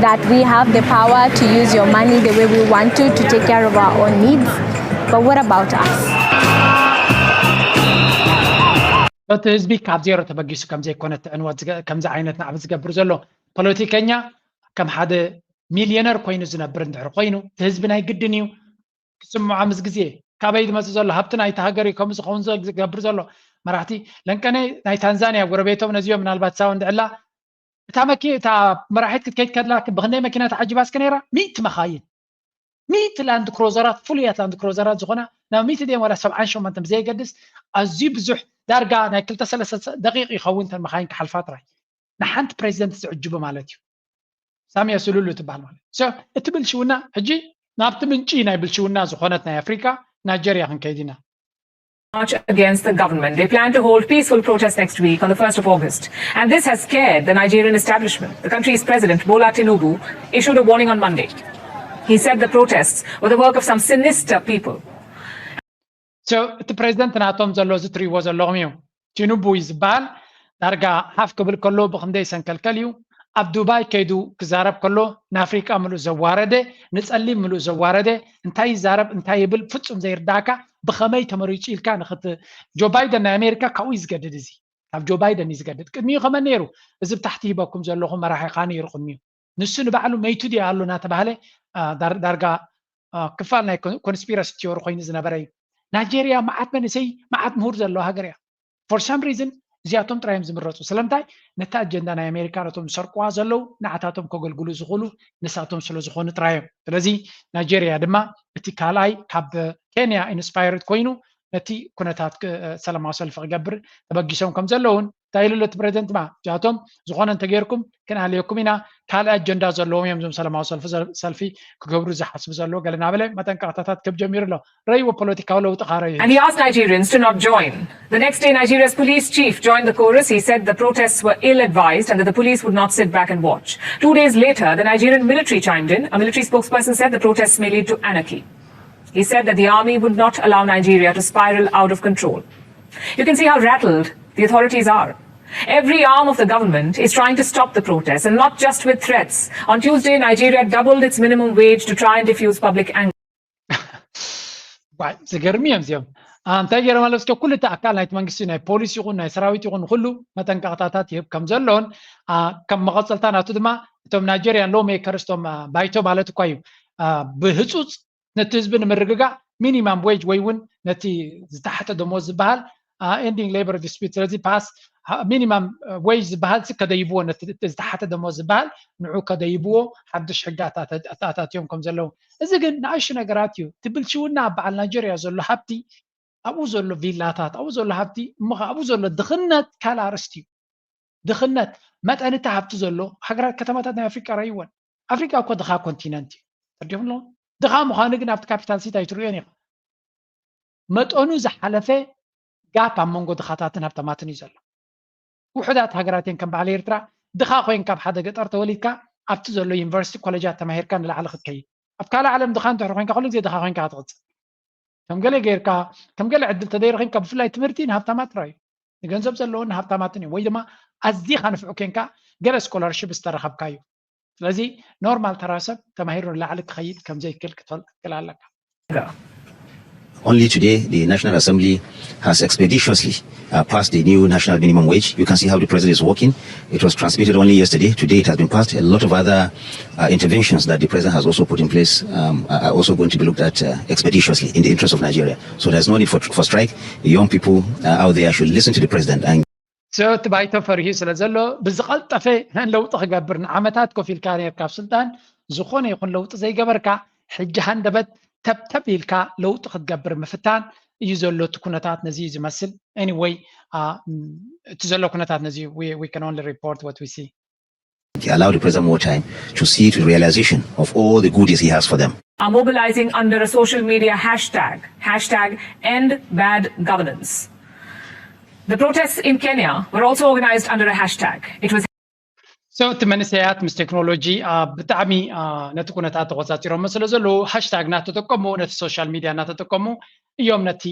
that we have the power to use your money the way we want to to take care of our own needs. But what about us? እቲ ህዝቢ ካብ ዜሮ ተበጊሱ ከም ዘይኮነ እቲ ዕንወት ዝገ-፣ ከምዚ ዓይነት ናዕቢ ዝገብር ዘሎ ፖለቲከኛ ከም ሓደ ሚልዮነር ኮይኑ ዝነብር እንድሕር ኮይኑ እቲ ህዝቢ ናይ ግድን እዩ ክስምዖ ምስ ግዜ ካበይ ዝመፅእ ዘሎ ሃብቲ ናይቲ ሃገር እዩ ከምኡ ዝኸውን ዘሎ ዝገብር ዘሎ። መራሕቲ ለንቀነ ናይ ታንዛንያ ጎረቤቶም ነዚኦም ምናልባት ሳው እንድዕላ እታ መኪ-፣ እታ መራሒት ክትከይድ ከላ ብክንደይ መኪና ተዓጂባስ ከ ነይራ? ሚእቲ መኻይን፣ ሚእቲ ላንድ ክሮዘራት፣ ፍሉያት ላንድ ክሮዘራት ዝኾና ናብ ሚእቲ ድየን ዋላ ሰብዓን ሸሞንተን ብዘየገድስ ኣዝዩ ብዙሕ ዳርጋ ናይ ክልተ ሰለስተ ደቂቕ ይኸውን እተን መኻይን ክሓልፋ ጥራይ ንሓንቲ ፕሬዚደንት ዝዕጅቡ ማለት እዩ። ሳሚያ ሱሉሉ ትበሃል ማለት እዩ። So እቲ ብልሽውና ሕጂ ናብቲ ምንጪ ናይ ብልሽውና ዝኾነት ናይ ኣፍሪካ ናይጀርያ ክንከይድ ኢና። March against the government. They plan to hold peaceful protests next week on the first of August. And this has scared the Nigerian establishment. The country's president, Bola Tinubu, issued a warning on Monday. He said the protests were the work of some sinister people. So እቲ ፕሬዚደንት ናቶም ዘሎ እዚ ትሪእዎ ዘለኹም እዩ። ቲኑቡ እዩ ዝበሃል። ዳርጋ ሓፍ ክብል ከሎ ብክንደይ ሰንከልከል እዩ። ኣብ ዱባይ ከይዱ ክዛረብ ከሎ ንኣፍሪቃ ምሉእ ዘዋረደ፣ ንጸሊም ምሉእ ዘዋረደ፣ እንታይ ይዛረብ እንታይ ይብል ፍጹም ዘይርዳእካ። ብኸመይ ተመሪጹ ኢልካ ንክት ጆ ባይደን ናይ ኣሜሪካ ካብኡ እዩ ዝገድድ። እዚ ካብ ጆ ባይደን እዩ ዝገድድ። ቅድሚኡ ከመን ነይሩ? እዚ ብታሕቲ ሂበኩም ዘለኹ መራሒኻ ነይሩ ቅድሚኡ። ንሱ ንባዕሉ መይቱ ድዩ ኣሎ እናተባህለ ዳርጋ ክፋል ናይ ኮንስፒረሲ ቲዮሪ ኮይኑ ዝነበረ እዩ። ናይጀርያ መዓት መንእሰይ መዓት ምሁር ዘለዎ ሃገር እያ። For some reason እዚኣቶም ጥራዮም ዝምረፁ። ስለምንታይ? ነቲ ኣጀንዳ ናይ ኣሜሪካ ነቶም ዝሰርቅዋ ዘለዉ ንዓታቶም ከገልግሉ ዝኽእሉ ንሳቶም ስለ ዝኾኑ ጥራዮም። ስለዚ ናይጀርያ ድማ እቲ ካልኣይ ካብ ኬንያ ኢንስፓየርድ ኮይኑ ነቲ ኩነታት ሰላማዊ ሰልፊ ክገብር ተበጊሶም ከም ዘለውን እንታይ ኢሉ ኣሎ እቲ ፕሬዚደንት ድማ እዚኣቶም ዝኾነ እንተገይርኩም ክንኣልየኩም ኢና፣ ካልእ ኣጀንዳ ዘለዎም እዮም እዞም ሰላማዊ ሰልፊ ክገብሩ ዝሓስቡ ዘለዉ ገለ እናበለ መጠንቀቕታታት ክህብ ጀሚሩ ኣሎ። ረእይዎ ፖለቲካዊ ለውጢ ካረዩ And he asked Nigerians to not join. The next day, Nigeria's police chief joined the chorus. He said the protests were ill-advised and that the police would not sit back and watch. Two days later, the Nigerian military chimed in. A military spokesperson said the protests may lead to anarchy. He said that the army would not allow Nigeria to spiral out of control. You can see how rattled the authorities are. Every arm of the government is trying to stop the protests, and not just with threats. On Tuesday, Nigeria doubled its minimum wage to try and diffuse public anger. ዝገርም እዮም እዚኦም። እንታይ ገይሮም ኣለዉ? እስከ ኩሉ እቲ ኣካል ናይቲ መንግስቲ ናይ ፖሊስ ይኹን ናይ ሰራዊት ይኹን ኩሉ መጠንቀቕታታት ይህብ ከም ዘሎን ከም መቐፀልታ ናቱ ድማ እቶም ናይጀርያን ሎ ሜከርስ እቶም ባይቶ ማለት እኳ እዩ ብህፁፅ ነቲ ህዝቢ ንምርግጋእ ሚኒማም ዌጅ ወይ እውን ነቲ ዝተሓተ ደሞዝ ዝበሃል ending labor dispute፣ ስለዚ ፓስ ሚኒማም ዌጅ ዝበሃል ከደይብዎ፣ ነቲ ዝተሓተ ደሞዝ ዝበሃል ንዑ ከደይብዎ ሓዱሽ ሕጊ ኣተኣታትዮም ከም ዘለዉ። እዚ ግን ንኣሽቱ ነገራት እዩ። እቲ ብልሽውና ኣብ በዓል ናይጀርያ ዘሎ ሃብቲ፣ ኣብኡ ዘሎ ቪላታት፣ ኣብኡ ዘሎ ሃብቲ እሞ ኣብኡ ዘሎ ድኽነት ካልእ ኣርእስቲ እዩ። ድኽነት መጠን እቲ ሃብቲ ዘሎ ሃገራት፣ ከተማታት ናይ ኣፍሪቃ ረይወን። ኣፍሪቃ እኮ ድኻ ኮንቲነንት እዩ። ተረዲኹም ኣለኹም? ድኻ ምዃኑ ግን ኣብቲ ካፒታል ሲቲ ኣይትርእዮን ኢኻ። መጠኑ ዝሓለፈ ጋፕ ኣብ መንጎ ድኻታትን ሃብታማትን እዩ ዘሎ። ውሑዳት ሃገራት እየን ከም በዓል ኤርትራ። ድኻ ኮይንካ ኣብ ሓደ ገጠር ተወሊድካ ኣብቲ ዘሎ ዩኒቨርሲቲ ኮሌጃት ተማሂርካ ንላዕሊ ክትከይድ። ኣብ ካልእ ዓለም ድኻ እንድሕር ኮይንካ ኩሉ ግዜ ድኻ ኮይንካ ክትቕጽል። ከም ገለ ጌርካ ከም ገለ ዕድል ተደይረኺብካ ብፍላይ ትምህርቲ ንሃብታማት ጥራይ እዩ። ንገንዘብ ዘለዎን ንሃብታማትን እዩ። ወይ ድማ ኣዚኻ ንፍዑ ኬንካ ገለ ስኮላርሽፕ ዝተረኸብካ እዩ። ስለዚ ኖርማል ተራ ሰብ ተማሂሩ ንላዕሊ ክኸይድ ከም ዘይክእል ክትፈልጥ ክትክእል ኣለካ። Only today, the National Assembly has expeditiously uh, passed the new national minimum wage. You can see how the president is working. It was transmitted only yesterday. Today, it has been passed. A lot of other uh, interventions that the president has also put in place um, are also going to be looked at uh, expeditiously in the interest of Nigeria. So there's no need for, for strike. The young people uh, out there should listen to the president and እቲ ባይቶ ፈሪሁ ስለ ዘሎ ብዝቐልጠፈ ለውጢ ክገብር፣ ንዓመታት ኮፍ ኢልካ ነርካ ኣብ ስልጣን፣ ዝኾነ ይኹን ለውጢ ዘይገበርካ፣ ሕጂ ሃንደበት ተብተብ ኢልካ ለውጢ ክትገብር ምፍታን እዩ ዘሎ። እቲ ኩነታት ነዚ እዩ ዝመስል። Anyway፣ እቲ ዘሎ ኩነታት ነዚ we can only report what we see. Allow the president more time to see to the realization of all the goodies he has for them. Are mobilizing under a social media hashtag, hashtag end bad governance. The protests in Kenya were also organized under a hashtag. It was So እቲ መንእሰያት ምስ ቴክኖሎጂ ብጣዕሚ ነቲ ኩነታት ተቆፃፂሮሞ ስለ ዘለዉ ሃሽታግ እናተጠቀሙ ነቲ ሶሻል ሚድያ እናተጠቀሙ እዮም ነቲ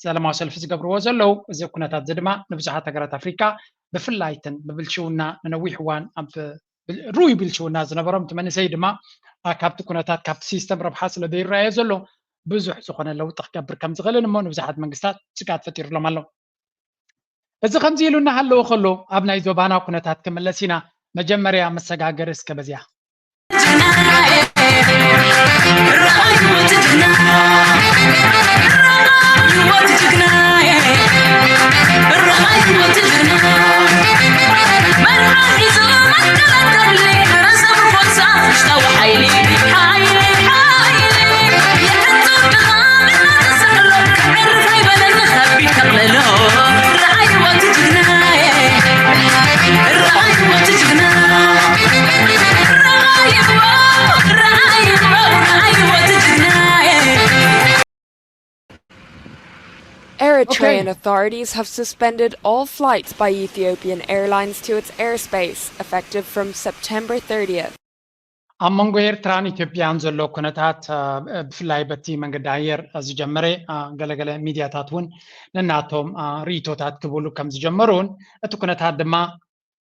ሰላማዊ ሰልፊ ዝገብርዎ ዘለዉ። እዚ ኩነታት እዚ ድማ ንብዙሓት ሃገራት ኣፍሪካ ብፍላይ እተን ብብልሽውና ንነዊሕ እዋን ኣብ ርኡይ ብልሽውና ዝነበሮም እቲ መንእሰይ ድማ ካብቲ ኩነታት ካብቲ ሲስተም ረብሓ ስለ ዘይረኣዮ ዘሎ ብዙሕ ዝኾነ ለውጢ ክገብር ከም ዝኽእልን እሞ ንብዙሓት መንግስታት ስግኣት ፈጢሩሎም ኣሎ። እዚ ከምዚ ኢሉ እናሃለወ ከሎ ኣብ ናይ ዞባና ኩነታት ክምለስ ኢና። መጀመርያ መሰጋገሪ እስከ በዚያ Eritrean authorities have suspended all flights by Ethiopian Airlines to its airspace, effective from September thirtieth. ኣብ መንጎ ኤርትራን ኢትዮጵያን ዘሎ ኩነታት ብፍላይ በቲ መንገዲ ኣየር ዝጀመረ ገለገለ ሚድያታት እውን ነናቶም ርእይቶታት ክብሉ ከም ዝጀመሩን እቲ ኩነታት ድማ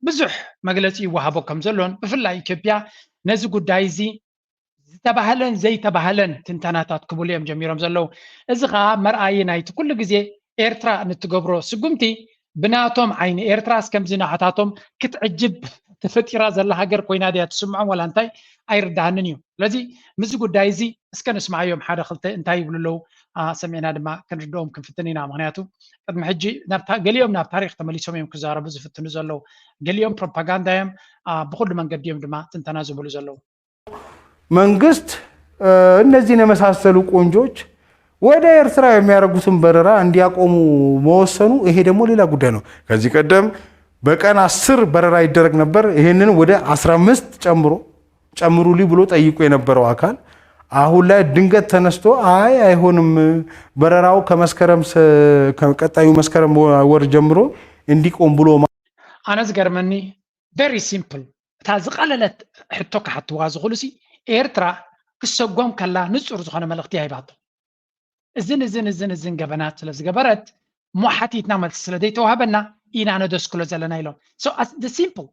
ብዙሕ መግለፂ ይወሃቦ ከም ዘሎን ብፍላይ ኢትዮጵያ ነዚ ጉዳይ እዚ ዝተባህለን ዘይተባህለን ትንተናታት ክብሉ እዮም ጀሚሮም ዘለዉ። እዚ ከዓ መርኣዪ ናይቲ ኩሉ ግዜ ኤርትራ ንትገብሮ ስጉምቲ ብናቶም ዓይኒ ኤርትራስ ከምዚ ንዓታቶም ክትዕጅብ ተፈጢራ ዘላ ሃገር ኮይና ድያ ትስምዖም ዋላ እንታይ ኣይርድኣንን እዩ። ስለዚ ምስዚ ጉዳይ እዚ እስከ ንስምዓዮም ሓደ ክልተ እንታይ ይብሉ ኣለዉ ሰሚዕና ድማ ክንርድኦም ክንፍትን ኢና። ምክንያቱ ቅድሚ ሕጂ ገሊኦም ናብ ታሪክ ተመሊሶም እዮም ክዛረቡ ዝፍትኑ ዘለዉ። ገሊኦም ፕሮፓጋንዳ እዮም ብኩሉ መንገዲ እዮም ድማ ትንተና ዝብሉ ዘለዉ። መንግስት እነዚህን የመሳሰሉ ቆንጆች ወደ ኤርትራ የሚያደርጉትን በረራ እንዲያቆሙ መወሰኑ ይሄ ደግሞ ሌላ ጉዳይ ነው። ከዚህ ቀደም በቀን አስር በረራ ይደረግ ነበር። ይሄንን ወደ አስራ አምስት ጨምሮ ጨምሩልኝ ብሎ ጠይቆ የነበረው አካል አሁን ላይ ድንገት ተነስቶ አይ አይሆንም፣ በረራው ከመስከረም ቀጣዩ መስከረም ወር ጀምሮ እንዲቆም ብሎ ኣነ ዝገርመኒ very simple እታ ዝቐለለት ሕቶ ክሓትዋ ዝኽእሉ ሲ ኤርትራ ክሰጎም ከላ ንጹር ዝኾነ መልእኽቲ ኣይባቶ። እዝን እዝን እዝን እዝን ገበናት ስለ ዝገበረት እሞ ሓቲትና መልሲ ስለ ዘይተዋህበና ኢና ነደስክሎ ዘለና ኢሎም። So as the simple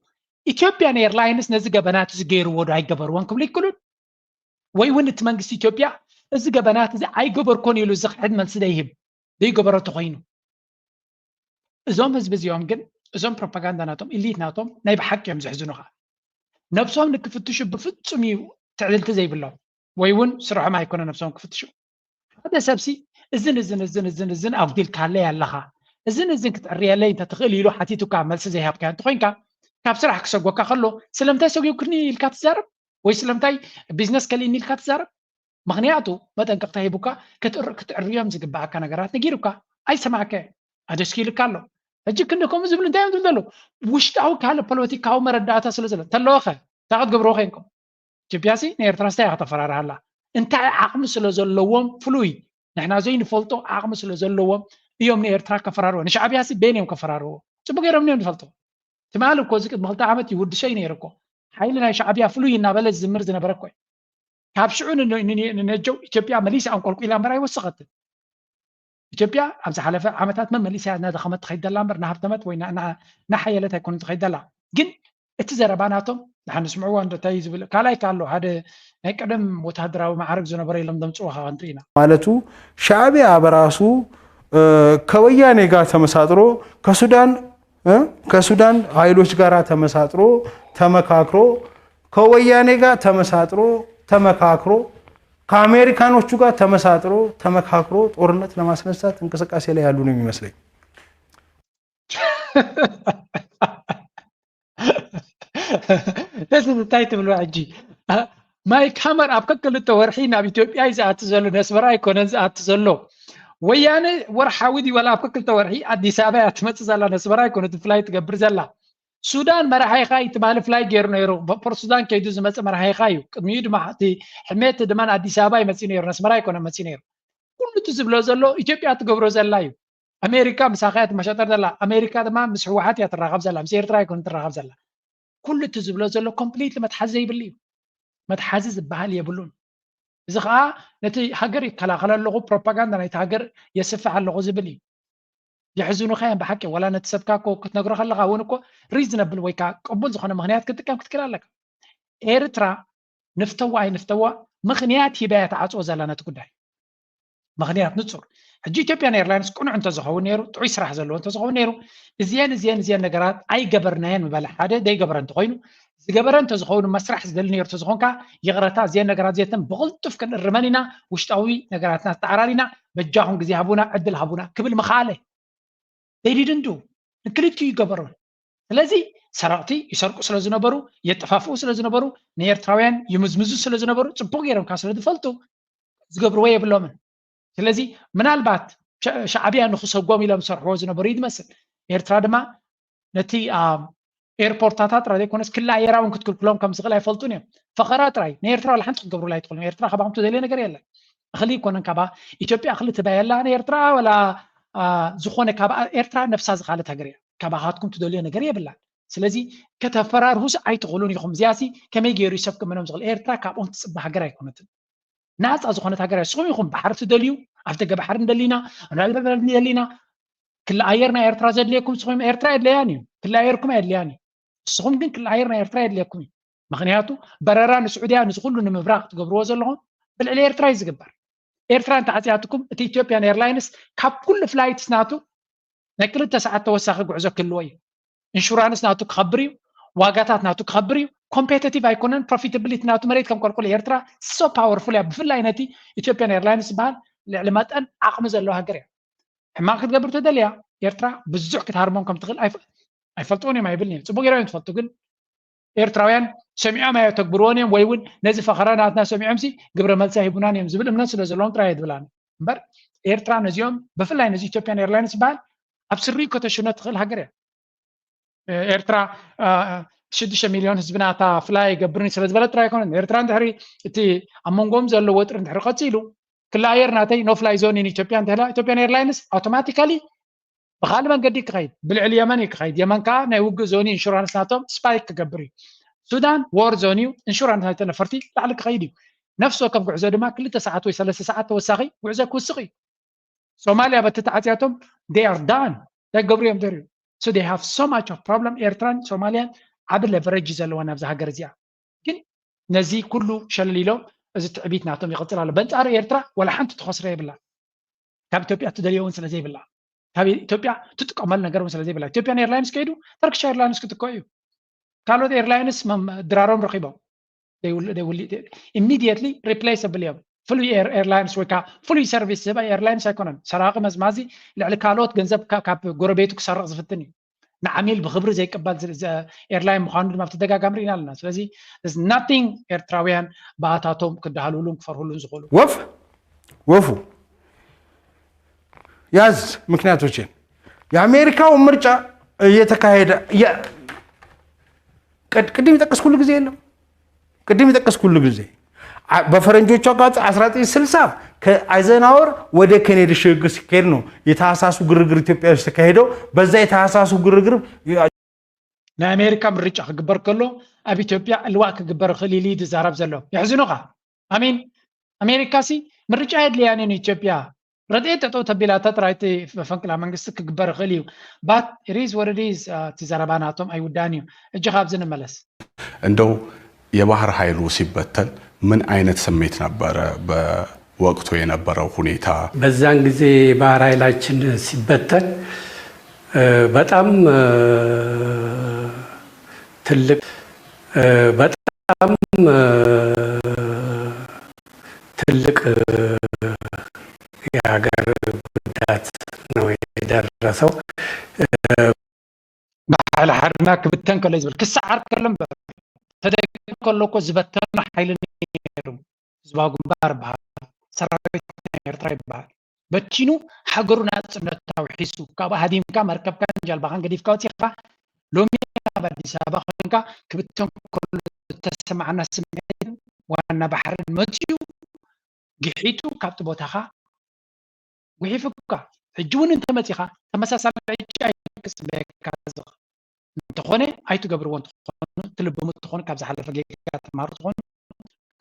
Ethiopian Airlines ነዚ ገበናት እዚ ገይርዎ ዶ ኣይገበርዎን ክብሉ ይክሉን? ወይ እውን እቲ መንግስቲ ኢትዮጵያ እዚ ገበናት እዚ ኣይገበርኮን ኢሉ ዝኽሕድ መልሲ ዘይህብ ዘይገበሮ ተኮይኑ እዞም ህዝቢ እዚኦም ግን እዞም ፕሮፓጋንዳ ናቶም ኢሊት ናቶም ናይ ብሓቂ እዮም ዝሕዝኑኻ። ነብሶም ንክፍትሹ ብፍጹም እዩ ትዕልልቲ ዘይብሎም። ወይ እውን ስርሖም ኣይኮነ ነብሶም ክፍትሹ። ሓደ ሰብሲ እዝን እዝን እዝን እዝን እዝን ኣጉዲልካለይ ኣለኻ፣ እዝን እዝን ክትዕርየለይ እንተትኽእል ኢሉ ሓቲቱካ፣ መልሲ ዘይሃብካዮ እንተኾይንካ፣ ካብ ስራሕ ክሰጎካ ከሎ ስለምንታይ ሰጉግኒ ኢልካ ትዛረብ? ወይ ስለምንታይ ቢዝነስ ከሊኒ ኢልካ ትዛረብ? ምኽንያቱ መጠንቀቕታ ሂቡካ፣ ክትዕርዮም ዝግባኣካ ነገራት ነጊሩካ፣ ኣይሰማዕካዮ፣ ኣደስኪልካ ኣሎ። ሕጂ ክንዲ ከምኡ ዝብል እንታይ እዮም ዝብሉ ዘለዉ? ውሽጣዊ ካልእ ፖለቲካዊ መረዳእታ ስለ ዘሎ። ተለወኸ እንታይ ክትገብርዎ ኮይንኩም? ኢትዮጵያ ሲ ንኤርትራ ስታይ ከተፈራርሃላ? እንታይ ዓቕሚ ስለ ዘለዎም ፍሉይ ንሕና ዘይንፈልጦ ዓቕሚ ስለ ዘለዎም እዮም ንኤርትራ ከፈራርዎ። ንሻዕብያ ሲ በየን እዮም ከፈራርዎ? ጽቡቅ ገይሮም እዮም ዝፈልጡ። ትማሊ እኮ እዚ ቅድሚ ክልተ ዓመት ይውድሸይ ነይሩ እኮ። ሓይሊ ናይ ሻዕብያ ፍሉይ እናበለ ዝዝምር ዝነበረ እኮ እዩ። ካብ ሽዑ ንነጀው ኢትዮጵያ መሊሳ ኣንቆልቁላ እምበር ኣይወሰኸትን። ኢትዮጵያ ኣብ ዝሓለፈ ዓመታት መመሊሳ እናደኸመት ትኸይድ ዘላ እምበር እናሃብተመት ወይ እናሓየለት ኣይኮነን ትኸይድ ዘላ። ግን እቲ ዘረባ ናቶም ንሓን ስምዕዎ እንዶ እንታይ እዩ ዝብል ካልኣይ ኣሎ ሓደ ናይ ቀደም ወታደራዊ ማዕረግ ዝነበረ ኢሎም ዘምፅዎ ከዓ ንርኢ ኢና። ማለቱ ሻዕቢያ በራሱ ከወያኔ ጋር ተመሳጥሮ ከሱዳን ከሱዳን ኃይሎች ጋር ተመሳጥሮ ተመካክሮ ከወያኔ ጋር ተመሳጥሮ ተመካክሮ ከአሜሪካኖቹ ጋር ተመሳጥሮ ተመካክሮ ጦርነት ለማስነሳት እንቅስቃሴ ላይ ያሉ ነው የሚመስለኝ። እዚ እንታይ ትብልዋ ሕጂ? ማይክ ሃመር ኣብ ከክልተ ወርሒ ናብ ኢትዮጵያ እዩ ዝኣቲ ዘሎ፣ ነስመራ ኣይኮነን ዝኣቲ ዘሎ። ወያነ ወርሓዊ ድዩ ዋላ ኣብ ከክልተ ወርሒ ኣዲስ ኣበባ እያ ትመፅእ ዘላ፣ ነስመራ ኣይኮነት ፍላይ ትገብር ዘላ። ሱዳን መራሒኻ እዩ ትማሊ ፍላይ ገይሩ ነይሩ። ፖርት ሱዳን ከይዱ ዝመፀ መራሒኻ እዩ። ቅድሚኡ ድማ እቲ ሕሜት ድማ ኣዲስ ኣበባ ይመፅእ ነይሩ፣ ነስመራ ኣይኮነ መፅእ ነይሩ። ኩሉ እቲ ዝብሎ ዘሎ ኢትዮጵያ ትገብሮ ዘላ እዩ። ኣሜሪካ ምሳኻ እያ ትመሻጠር ዘላ። ኣሜሪካ ድማ ምስ ህወሓት እያ ትራኸብ ዘላ፣ ምስ ኤርትራ ኣይኮነ ትራኸብ ዘላ። ኩሉ እቲ ዝብሎ ዘሎ ኮምፕሊትሊ መትሓዚ ዘይብሉ እዩ። መትሓዚ ዝበሃል የብሉን። እዚ ከዓ ነቲ ሃገር ይከላኸል ኣለኹ፣ ፕሮፓጋንዳ ናይቲ ሃገር የስፍሕ ኣለኹ ዝብል እዩ። የሕዝኑኻ እዮም ብሓቂ። ዋላ ነቲ ሰብካ እኮ ክትነግሮ ከለኻ እውን እኮ ሪዝነብል ወይ ከዓ ቅቡል ዝኾነ ምኽንያት ክትጥቀም ክትክእል ኣለካ። ኤርትራ ንፍተዋ ኣይንፍተዋ ምኽንያት ሂባ እያ ትዓፅዎ ዘላ ነቲ ጉዳይ። ምኽንያት ንፁር። ሕጂ ኢትዮጵያን ኤርላይንስ ቅኑዕ እንተዝኸውን ነይሩ፣ ጥዑይ ስራሕ ዘለዎ እንተዝኸውን ነይሩ፣ እዚአን እዚአን እዚአን ነገራት ኣይገበርናየን ምበለ ሓደ ዘይገበረ እንተኾይኑ፣ ዝገበረ እንተዝኸውን መስራሕ ዝደሊ ነይሩ እንተዝኾንካ፣ ይቕረታ እዚአን ነገራት እዚአተን ብቕልጡፍ ክንእርመን ኢና፣ ውሽጣዊ ነገራትና ተዓራሪና፣ በጃኹም ግዜ ሃቡና፣ ዕድል ሃቡና ክብል ምኻኣለ። They didn't do። ንክልቲኡ ይገበሮም። ስለዚ ሰረቕቲ ይሰርቁ ስለ ዝነበሩ፣ የጠፋፍኡ ስለ ዝነበሩ፣ ንኤርትራውያን ይምዝምዙ ስለ ዝነበሩ፣ ጽቡቕ ገይሮም ካብ ስለ ዝፈልጡ ዝገብርዎ የብሎምን። ስለዚ ምናልባት ሻዕብያ ንክሰጎም ኢሎም ዝሰርሕዎ ዝነበሩ እዩ ዝመስል። ኤርትራ ድማ ነቲ ኤርፖርታታ ጥራይ ዘይኮነስ ክላ ኣየራ እውን ክትክልክሎም ከም ዝኽእል ኣይፈልጡን እዮም። ፈኸራ ጥራይ ንኤርትራ ዋላ ሓንቲ ክትገብሩላ ኣይትኽእሉን። ኤርትራ ካባኹም ትደልዮ ነገር የለን። እኽሊ ይኮነን ካባ ኢትዮጵያ እኽሊ ትበየላ ንኤርትራ ዋላ ዝኾነ ካብ ኤርትራ ነብሳ ዝኻለት ሃገር እያ። ካባኻትኩም ትደልዮ ነገር የብላን። ስለዚ ከተፈራርሁስ ኣይትኽእሉን ኢኹም። እዚኣሲ ከመይ ገይሩ ሰብ ክእመኖም ዝኽእል? ኤርትራ ካብኦም ትፅበ ሃገር ኣይኮነትን። ናፃ ዝኾነት ሃገር እያ። ንስኹም ኢኹም ባሕሪ ትደልዩ፣ ኣፍደገ ባሕሪ ንደሊና፣ ንዕልበ ንደሊና። ክሊ ኣየር ናይ ኤርትራ ዘድልየኩም ንስኹም፣ ኤርትራ የድለያን እዩ። ክሊ ኣየርኩም ኣየድልያን እዩ። ንስኹም ግን ክሊ ኣየር ናይ ኤርትራ የድልየኩም እዩ። ምኽንያቱ በረራ ንስዑድያ ንዚ ኩሉ ንምብራቕ ትገብርዎ ዘለኹም ብልዕሊ ኤርትራ እዩ ዝግበር። ኤርትራ እንተዓፅያትኩም እቲ ኢትዮጵያን ኤርላይንስ ካብ ኩሉ ፍላይትስ ናቱ ናይ ክልተ ሰዓት ተወሳኺ ጉዕዞ ክህልዎ እዩ። ኢንሹራንስ ናቱ ክኸብር እዩ፣ ዋጋታት ናቱ ክኸብር እዩ። ኮምፔቲቲቭ ኣይኮነን፣ ፕሮፊታብሊቲ ናቱ መሬት ከም ቆልቁል። ኤርትራ so powerful እያ፣ ብፍላይ ነቲ ኢትዮጵያን ኤርላይንስ ዝበሃል ልዕሊ መጠን ዓቕሚ ዘለዎ ሃገር እያ። ሕማቕ ክትገብር ተደልያ ኤርትራ ብዙሕ ክትሃርሞም ከም ትኽእል ኣይፈልጥዎን እዮም ኣይብልን እዮም። ፅቡቅ ገይሮም እዮም ትፈልጡ፣ ግን ኤርትራውያን ሰሚዖም ኣየተግብርዎን እዮም፣ ወይ እውን ነዚ ፈኸራ ናትና ሰሚዖም ሲ ግብረ መልሲ ኣይህቡናን እዮም ዝብል እምነት ስለ ዘለዎም ጥራይ እየ ዝብላን እምበር ኤርትራ ነዚኦም ብፍላይ ነዚ ኢትዮጵያን ኤርላይንስ ዝበሃል ኣብ ስሪኡ ከተሽኖ ትኽእል ሃገር እያ። ኤርትራ ሽዱሽተ ሚሊዮን ህዝቢ ናታ ፍላይ ኣይገብርን ስለ ዝበለ ጥራይ ኣይኮነን። ኤርትራ እንድሕሪ እቲ ኣብ መንጎኦም ዘሎ ወጥሪ እንድሕሪ ቀፂሉ ክላ ኣየር ናተይ no fly zone in ኢትዮጵያ እንተላ ኢትዮጵያን ኤርላይንስ ኣውቶማቲካሊ ብካልእ መንገዲ ክኸይድ ብልዕሊ የመን እዩ ክኸይድ። የመን ከዓ ናይ ውግእ ዞን እዩ፣ ኢንሹራንስ ናቶም ስፓይክ ክገብር እዩ። ሱዳን ዎር ዞን እዩ፣ ኢንሹራንስ ናይተን ነፈርቲ ላዕሊ ክኸይድ እዩ። ነፍሲ ወከፍ ጉዕዞ ድማ ክልተ ሰዓት ወይ ሰለስተ ሰዓት ተወሳኺ ጉዕዞ ክውስኽ እዩ። ሶማልያ በቲ ተዓፅያቶም they are done እንታይ ክገብሩ እዮም ተሪዩ። So they have so much of problem። ኤርትራን ሶማልያን ዓቢ ሌቨሬጅ ዘለዋ ናብዚ ሃገር እዚኣ። ግን ነዚ ኩሉ ሸለል ኢሎም እዚ ትዕቢት ናቶም ይቕፅል ኣሎ። በንፃሩ ኤርትራ ዋላ ሓንቲ ትኸስሮ የብላ። ካብ ኢትዮጵያ ትደልዮ እውን ስለ ዘይብላ፣ ካብ ኢትዮጵያ ትጥቀመሉ ነገር እውን ስለ ዘይብላ። ኢትዮጵያን ኤርላይንስ ከይዱ ተርኪሽ ኤርላይንስ ክትከኦ እዩ። ካልኦት ኤርላይንስ ድራሮም ረኺቦም። ኢሚድየትሊ ሪፕሌስብል እዮም። ፍሉይ ኤርላይንስ ወይ ከዓ ፍሉይ ሰርቪስ ዝህባ ኤርላይንስ ኣይኮነን። ሰራቂ መዝማዚ ልዕሊ ካልኦት ገንዘብ ካብ ጎረቤቱ ክሰርቕ ዝፍትን እዩ። ንዓሚል ብክብሪ ዘይቀበል ኤርላይን ምዃኑ ድማ ብተደጋጋሚ ርኢና ኣለና። ስለዚ ናቲንግ ኤርትራውያን ብኣታቶም ክዳሃልሉን ክፈርህሉን ዝኽእሉ ወፍ ወፉ ያዝ ምክንያቶችን የአሜሪካው ምርጫ እየተካሄደ ቅድም ይጠቀስኩሉ ጊዜ የለም። ቅድም ይጠቀስኩሉ ጊዜ በፈረንጆቹ አቆጣጠር አስራ ዘጠኝ ስልሳ ከአይዘናወር ወደ ኬኔዲ ሽግግር ሲካሄድ ነው የታህሳሱ ግርግር ኢትዮጵያ ውስጥ ተካሄደው። በዛ የታህሳሱ ግርግር ናይ ኣሜሪካ ምርጫ ክግበር ከሎ ኣብ ኢትዮጵያ እልዋእ ክግበር ይኽእል ኢሉ ዝዛረብ ዘሎ የሕዝኑኻ። ኣሚን ኣሜሪካ ሲ ምርጫ የድልያን ኢትዮጵያ ረድኤት ጠጠው ተቢላታ ጥራይ እቲ ፈንቅላ መንግስቲ ክግበር ይኽእል እዩ። ባት ሪዝ ወረዲዝ እቲ ዘረባ ናቶም ኣይውዳን እዩ። እጂ ካብዚ ንመለስ። እንደው የባህር ኃይሉ ሲበተን ምን አይነት ስሜት ነበረ በወቅቱ የነበረው ሁኔታ? በዛን ጊዜ የባህር ኃይላችን ሲበተን በጣም ትልቅ በጣም ትልቅ የሀገር ጉዳት ነው የደረሰው። ባሕሪ ሓርና ክብተን ከሎ ዝበል ክሰዓር ከሎ እምበር ተደጊም ከሎ እኮ ዝበተኖ ሓይሊ ነይሩ። ህዝባዊ ግንባር ይበሃል፣ ሰራዊት ናይ ኤርትራ ይበሃል። በቲኑ ሃገሩ ናጽነታ ውሒሱ ካብኡ ሃዲምካ መርከብካን ጃልባኻን ገዲፍካ ወጺኻ ሎሚ ኣብ ኣዲስ ኣበባ ኮይንካ ክብተን ከሎ ዝተሰማዓና ስምዒት ዋና ባሕርን መጺኡ ግሒጡ ካብቲ ቦታኻ ጉሒፉካ። ሕጂ እውን እንተመጺኻ ተመሳሳሊ ዕጫ እዩ ክጽበየካ ዝኽእል። እንተኾነ ኣይትገብርዎ እንትኾኑ ትልብሙ ትኾኑ ካብ ዝሓለፈ ጌጋ ትማሩ ትኾኑ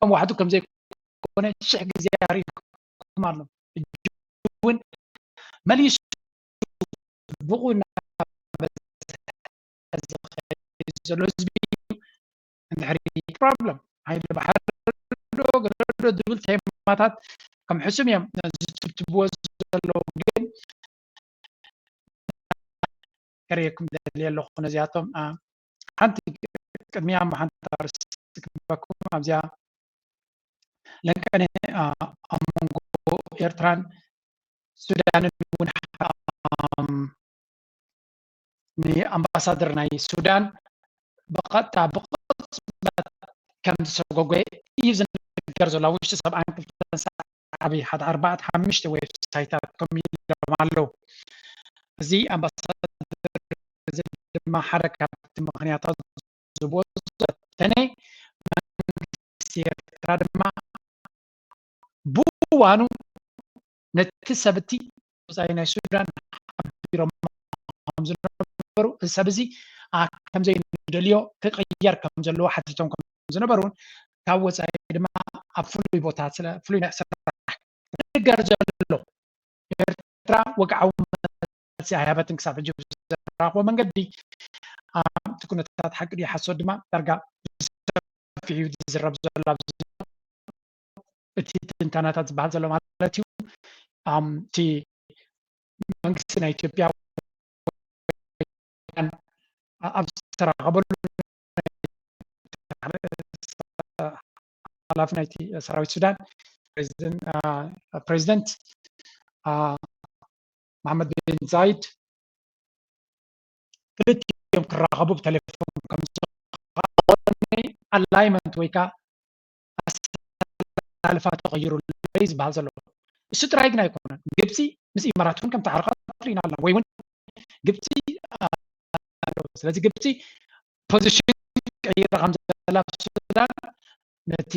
ከም ዋሕዱ ከም ዘይኮነ ሽሕ ግዜ ኣርእዩኩም ኣሎ። ሕጂ እውን መሊሱ ብቑ እናበዝሐ ዝኸይድ ዘሎ ህዝቢ እዩ። እንድሕሪ ፕሮብለም ሓይሊ ባሕሪ ዶ ገለ ዶ ዝብል ቴማታት ከም ሕሱም እዮም ዝትብትብዎ ዘለዉ ግን ከርእየኩም ደልየ ኣለኹ ነዚኣቶም ሓንቲ ቅድሚያ ሓንቲ ኣርእስቲ ክበኩም ኣብዚኣ ለንቀነ ኣብ መንጎ ኤርትራን ሱዳንን እውን ንኣምባሳደር ናይ ሱዳን ብቐጥታ ብቕፅበት ከም ዝሰጎጎ እዩ ዝነገር ዘሎ ኣብ ውሽጢ ሰብዓን ክልተን ሰዓት ዓብዪ ሓደ ኣርባዕተ ሓሙሽተ ዌብሳይታት ከም ኢሎም ኣለዉ። እዚ ኣምባሳደር እዚ ድማ ሓደ ካብቲ ምክንያታት ዝቦዘተነ መንግስቲ ኤርትራ ድማ ብእዋኑ ነቲ ሰብቲ ወፃኢ ናይ ሱዳን ሓቢሮም ዝነበሩ እዚ ሰብ እዚ ከምዘይ ንደልዮ ክቅየር ከም ዘለዎ ሓቲቶም ከም ዝነበሩ እውን ካብ ወፃኢ ድማ ኣብ ፍሉይ ቦታ ፍሉይ ናይ ስራሕ ዝነገር ዘሎ ኤርትራ ወግዓዊ መልሲ ኣይሃበትን ክሳብ ሕጂ ብዝረኽቦ መንገዲ እቲ ኩነታት ሓቂ ድዩ ሓሶት ድማ ዳርጋ ብሰፊሑ ዝዝረብ ዘሎ ኣብዚ እቲ ትንተናታት ዝበሃል ዘሎ ማለት እዩ። እቲ መንግስቲ ናይ ኢትዮጵያ ኣብ ዝተራኸበሉ ሓላፊ ናይቲ ሰራዊት ሱዳን ፕሬዚደንት መሓመድ ቢን ዛይድ ክልቲኦም ክራኸቡ ብቴሌፎን ከም ዝኾነ ኣላይመንት ወይ ከዓ ኣሰላልፋ ተቐይሩ ዝበሃል ዘሎ እሱ ጥራይ ግን ኣይኮነን። ግብፂ ምስ ኢማራት እውን ከም ተዓረቐት ርኢና ኣለና ወይ እውን ግብፂ ኣለዎ። ስለዚ ግብፂ ፖዚሽን ቀይራ ከም ዘላ ሱዳን ነቲ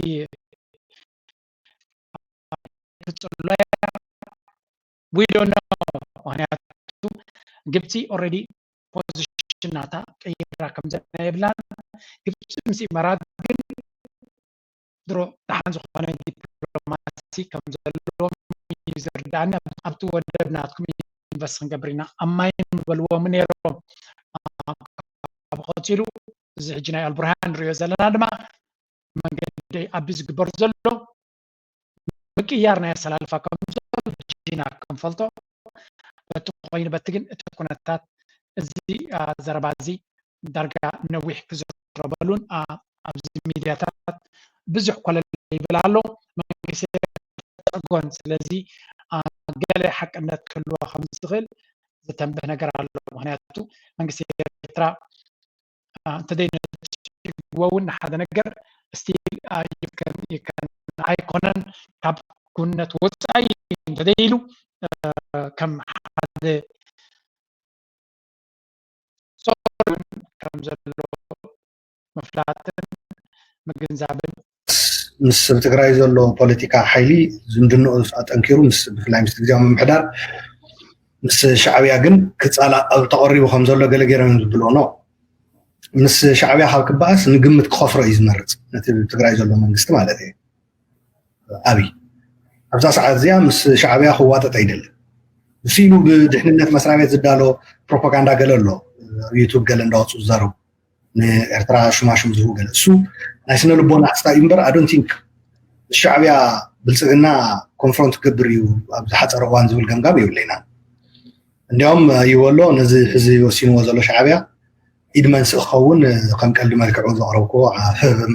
ክፅሎ we don't know ምክንያቱ ግብፂ already position ናታ ቀይራ ከም ዘላ የብላን። ግብፂ ምስ ኢማራት ግን ድሮ ደሓን ዝኾነ ዲፕሎማሲ ከም ዘለዎም እዩ ዝርዳእኒ። ኣብቲ ወደብ ናትኩም ኢንቨስት ክንገብር ኢና ኣብ ማይም በልዎም ነይሮም። ካብ ቀፂሉ እዚ ሕጂ ናይ ኣልቡርሃን ንሪኦ ዘለና ድማ መንገዲ ኣቢ ዝግበር ዘሎ ምቅያር ናይ ኣሰላልፋ ከም ዘሎ ጂና ክንፈልጦ በቲ ኮይኑ በቲ ግን እቲ ኩነታት እዚ ዘረባ እዚ ዳርጋ ነዊሕ ክዝረበሉን ኣብዚ ሚድያታት ብዙሕ ኮለል ይብል ኣሎ። መንግስቲ ጸጎን ስለዚ ገለ ሓቅነት ክህልዎ ከም ዝኽእል ዘተንብህ ነገር ኣሎ። ምክንያቱ መንግስቲ ኤርትራ እንተዘይነጭግዎ እውን ሓደ ነገር ስቲል ኣይኮነን፣ ካብ ክውንነት ወፃኢ እንተዘይሉ ከም ሓደ ጾር እውን ከም ዘሎ ምፍላጥን ምግንዛብን ምስ ኣብ ትግራይ ዘሎ ፖለቲካ ሓይሊ ዝምድንኡ ኣጠንኪሩ ምስ ብፍላይ ምስ ግዜያዊ ምምሕዳር ምስ ሻዕብያ ግን ክፃላእ ኣብ ተቐሪቡ ከም ዘሎ ገለ ገይሮም ዝብልዎ ኖ ምስ ሻዕብያ ካብ ክበኣስ ንግምት ክኸፍሮ እዩ ዝመርፅ ነቲ ትግራይ ዘሎ መንግስቲ ማለት እዩ። ኣብይ ኣብዛ ሰዓት እዚኣ ምስ ሻዕብያ ክዋጠጥ ኣይደልን። ምስ ኢሉ ብድሕንነት መስሪያ ቤት ዝዳሎ ፕሮፓጋንዳ ገለ ኣሎ ኣብ ዩቱብ ገለ እንዳወፁ ዝዛረቡ ንኤርትራ ሽማሽም ዝህቡ ገለ እሱ ናይ ስነ ልቦና ኣስታ እዩ እምበር ኣዶን ቲንክ ሻዕብያ ብልፅግና ኮንፍሮንት ክገብር እዩ ኣብ ዝሓፀረ እዋን ዝብል ገምጋም የብለይና። እንዲያውም ይበሎ ነዚ ሕዚ ወሲንዎ ዘሎ ሻዕብያ ኢድ መንስእ ክኸውን ከም ቀልዲ መልክዑ ዘቕረብኩ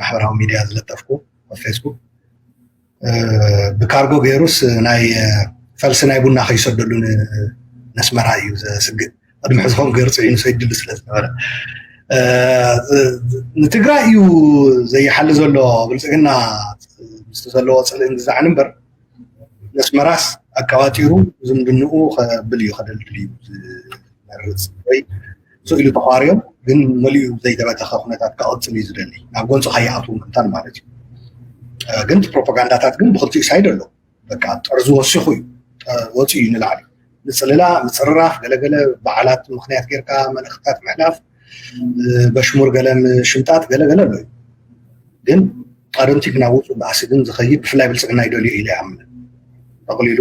ማሕበራዊ ሚድያ ዝለጠፍኩ ኣብ ፌስቡክ ብካርጎ ገይሩስ ናይ ፈልሲ ናይ ቡና ከይሰደሉ ነስመራ እዩ ዘስግእ። ቅድሚ ሕዚ ከም ገይሩ ፅዒኑ ሰይድሉ ስለ ዝነበረ ንትግራይ እዩ ዘይሓሊ ዘሎ ብልፅግና ምስቲ ዘለዎ ፅልእን ግዛዕን እምበር ነስመራስ ኣቀባጢሩ ዝምድንኡ ከብል እዩ ከደልድል እዩ ዝመርፅ ወይ ስኢሉ ተቋርዮም ግን መሊኡ ዘይተበተኸ ኩነታት ክቕፅል እዩ ዝደሊ ናብ ጎንፂ ከይኣትዉ ምእንታን ማለት እዩ። ግን ፕሮፓጋንዳታት ግን ብክልቲኡ ሳይድ ኣሎ። በቃ ጠርዙ ወሲኹ እዩ ወፂኡ እዩ ንላዕሊ ምፅልላ ምፅርራፍ ገለገለ በዓላት ምክንያት ጌርካ መልእክትታት ምሕላፍ በሽሙር ገለ ምሽምጣጥ ገለገለ ኣሎ እዩ። ግን ኣደንቲክ ናብ ውፁ በኣሲ ግን ዝኸይድ ብፍላይ ብልፅግና ይደልዮ ኢለ ይኣምን። ጠቕሊሉ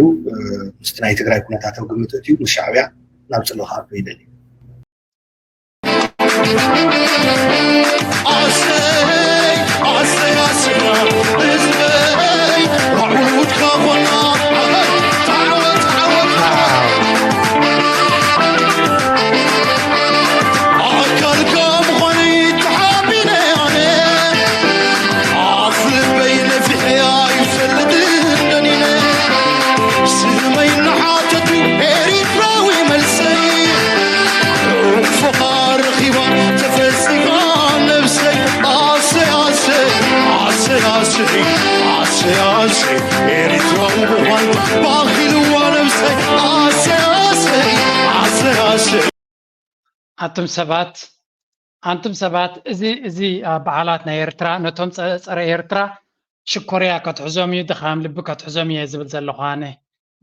ምስቲ ናይ ትግራይ ኩነታት ኣብ ግምት እትዩ ምስ ሻዕብያ ናብ ፅልኢ ክኣቱ ይደሊ። ኣቱም ሰባት ኣንቱም ሰባት እዚ እዚ በዓላት ናይ ኤርትራ ነቶም ጸረ ኤርትራ ሽኮርያ ከትሕዞም እዩ ድኻም ልቢ ከትሕዞም እየ ዝብል ዘለኹ ኣነ።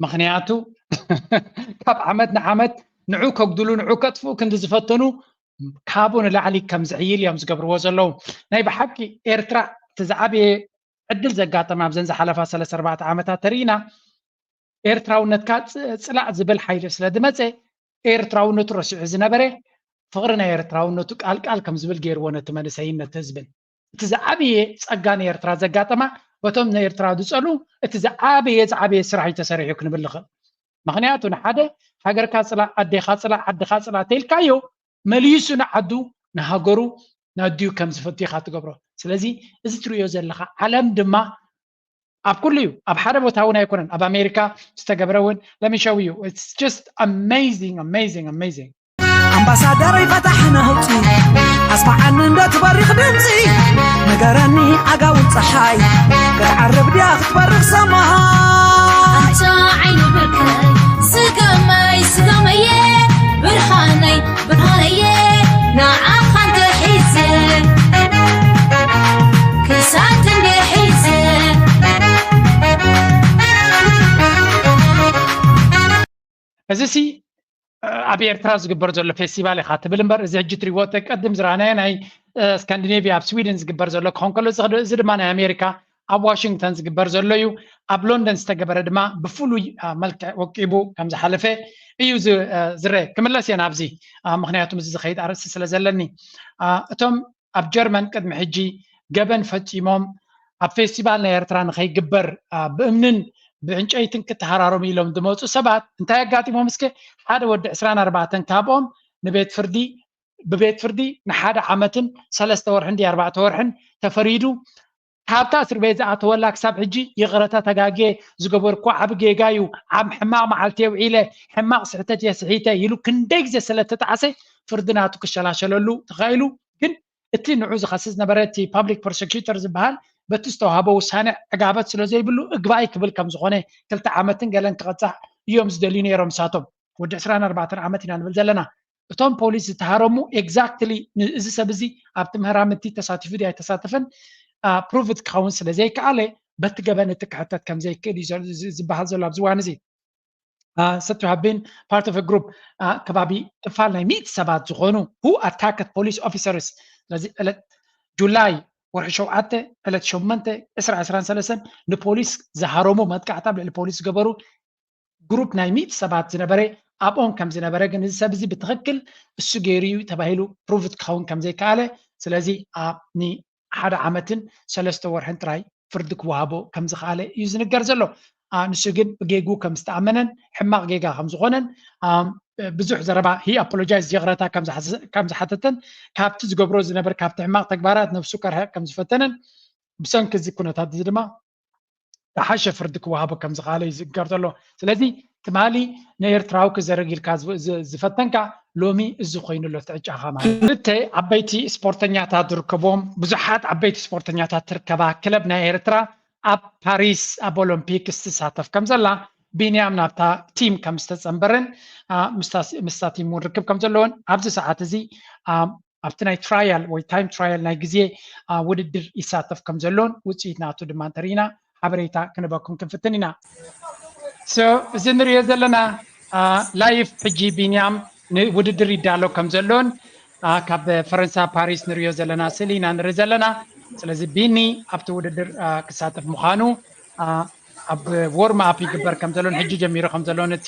ምክንያቱ ካብ ዓመት ንዓመት ንዑ ከጉድሉ ንዑ ከጥፍኡ ክንዲ ዝፈተኑ ካብኡ ንላዕሊ ከም ዝሕይል እዮም ዝገብርዎ ዘለዉ። ናይ ብሓቂ ኤርትራ እቲ ዝዓበየ ዕድል ዘጋጠማ ኣብዘን ዝሓለፋ ሰለስተ ኣርባዕተ ዓመታት ተርኢና ኤርትራውነትካ ጽላእ ዝብል ሓይሊ ስለ ዝመጸ ኤርትራውነቱ ረሲዑ ዝነበረ ፍቕሪ ናይ ኤርትራውነቱ ቃል ቃል ከም ዝብል ገይርዎ ነቲ መንእሰይን ነቲ ህዝብን። እቲ ዝዓበየ ጸጋ ንኤርትራ ዘጋጠማ በቶም ንኤርትራ ዝጸሉ እቲ ዝዓበየ ዝዓበየ ስራሕ እዩ ተሰሪሑ ክንብል ንኽእል። ምኽንያቱ ንሓደ ሃገርካ ጽላእ፣ ኣዴኻ ጽላእ፣ ዓድኻ ጽላእ ተኢልካዮ መሊሱ ንዓዱ ንሃገሩ ንኣዲኡ ከም ዝፈቱ ኢኻ ትገብሮ። ስለዚ እዚ ትርእዮ ዘለኻ ዓለም ድማ ኣብ ኩሉ እዩ። ኣብ ሓደ ቦታ እውን ኣይኮነን። ኣብ ኣሜሪካ ዝተገብረ እውን ለሚሸው እዩ። It's just amazing, amazing, amazing. ኣምባሳደረይ ፈታሕ ነህውፂ ኣስማዓኒ እንዶ ትበሪኽ ድምፂ ንገረኒ ዓጋውን ፀሓይ ክትዓርብ ድያ ክትበርኽ ሰማይ ኣምፃ ዓይኒ ብርከይ ስገመይ ስገመየ ብርሃነይ ብርሃነየ ንዓኻ እንድሒዘ ክሳድ እንድሒዘ እዚ ሲ ኣብ ኤርትራ ዝግበር ዘሎ ፌስቲቫል ኢኻ ትብል እምበር እዚ ሕጂ ትሪዎ እቲ ቀድም ዝረኣናዮ ናይ ስካንዲኔቪያ ኣብ ስዊድን ዝግበር ዘሎ ክኾን ከሎ እዚ ድማ ናይ ኣሜሪካ ኣብ ዋሽንግተን ዝግበር ዘሎ እዩ። ኣብ ሎንደን ዝተገበረ ድማ ብፍሉይ መልክዕ ወቂቡ ከም ዝሓለፈ እዩ ዝረአ። ክምለስ እየ ናብዚ ምክንያቱም እዚ ዝኸይድ ኣርእስቲ ስለ ዘለኒ። እቶም ኣብ ጀርመን ቅድሚ ሕጂ ገበን ፈጺሞም ኣብ ፌስቲቫል ናይ ኤርትራ ንኸይግበር ብእምንን ብዕንጨይትን ክተሃራረሙ ኢሎም ዝመፁ ሰባት እንታይ ኣጋጢሞም እስከ ሓደ ወዲ ዕስራን ኣርባዕተን ካብኦም ንቤት ፍርዲ ብቤት ፍርዲ ንሓደ ዓመትን ሰለስተ ወርሕን ድዩ ኣርባዕተ ወርሕን ተፈሪዱ ካብታ እስር ቤት ዝኣተወላ ክሳብ ሕጂ ይቕረታ ተጋግየ፣ ዝገበርኩ ዓቢ ጌጋ እዩ፣ ኣብ ሕማቕ መዓልቲ የውዒለ፣ ሕማቕ ስሕተት እየ ስሒተ ኢሉ ክንደይ ግዜ ስለ ተጣዕሰ ፍርዲ ናቱ ክሸላሸለሉ ተኻኢሉ። ግን እቲ ንዑ ዝኸስስ ዝነበረ እቲ ፓብሊክ ፕሮሰኪዩተር ዝበሃል በቲ ዝተዋህቦ ውሳነ ዕጋበት ስለ ዘይብሉ እግባይ ክብል ከም ዝኾነ ክልተ ዓመትን ገለን ክቐጻዕ እዮም ዝደልዩ ነይሮም ንሳቶም። ወዲ ዕስራን ኣርባዕተን ዓመት ኢና ንብል ዘለና። እቶም ፖሊስ ዝተሃረሙ ኤግዛክትሊ እዚ ሰብ እዚ ኣብቲ ምህራምቲ ተሳቲፉ ድዩ ኣይተሳተፈን ፕሩቭድ ክኸውን ስለ ዘይከኣለ በቲ ገበን እቲ ክሕተት ከም ዘይክእል እዩ ዝበሃል ዘሎ ኣብዚ እዋን እዚ። Said to have been part of a group ከባቢ ክፋል ናይ ሚእቲ ሰባት ዝኾኑ who attacked police officers። ስለዚ ዕለት ጁላይ ወርሒ ሸውዓተ ዕለት ሸሞንተ ዕስራ ዕስራን ሰለስተን ንፖሊስ ዝሃረሙ መጥቃዕቲ ኣብ ልዕሊ ፖሊስ ዝገበሩ ግሩፕ ናይ ሚእቲ ሰባት ዝነበረ ኣብኦም ከም ዝነበረ ግን እዚ ሰብ እዚ ብትኽክል እሱ ገይሩ እዩ ተባሂሉ ፕሩቭድ ክኸውን ከም ዘይከኣለ ስለዚ ኣብ ንሓደ ዓመትን ሰለስተ ወርሕን ጥራይ ፍርዲ ክወሃቦ ከም ዝኸኣለ እዩ ዝንገር ዘሎ። ንሱ ግን ብጌጉ ከም ዝተኣመነን ሕማቕ ጌጋ ከም ዝኾነን ብዙሕ ዘረባ ሂ ኣፖሎጃይዝ ይቕረታ ከም ዝሓተተን ካብቲ ዝገብሮ ዝነበር ካብቲ ሕማቕ ተግባራት ነብሱ ከርሕቕ ከም ዝፈተነን ብሰንኪ እዚ ኩነታት እዚ ድማ ዝሓሸ ፍርዲ ክወሃቦ ከም ዝኸኣለ እዩ ዝንገር ዘሎ። ስለዚ ትማሊ ንኤርትራዊ ክዘርግ ኢልካ ዝፈተንካ ሎሚ እዚ ኮይኑ ኣሎ እቲ ዕጫኻ ማለት። ክልተ ዓበይቲ ስፖርተኛታት ዝርከቦም ብዙሓት ዓበይቲ ስፖርተኛታት ትርከባ ክለብ ናይ ኤርትራ ኣብ ፓሪስ ኣብ ኦሎምፒክ ትሳተፍ ከም ዘላ ቢንያም ናብታ ቲም ከም ዝተጸንበረን ምስታ ቲም እውን ርክብ ከም ዘለዎን ኣብዚ ሰዓት እዚ ኣብቲ ናይ ትራያል ወይ ታይም ትራያል ናይ ግዜ ውድድር ይሳተፍ ከም ዘሎን ውፅኢት ናቱ ድማ እንተርኢና ሓበሬታ ክንበኩም ክንፍትን ኢና። እዚ ንሪኦ ዘለና ላይፍ ሕጂ ቢንያም ንውድድር ይዳሎ ከም ዘሎን ካብ ፈረንሳ ፓሪስ ንሪኦ ዘለና ስእሊ ኢና ንርኢ ዘለና። ስለዚ ቢኒ ኣብቲ ውድድር ክሳተፍ ምዃኑ ኣብ ዎርም ኣፕ ይግበር ከም ዘሎን ሕጂ ጀሚሩ ከም ዘሎን እቲ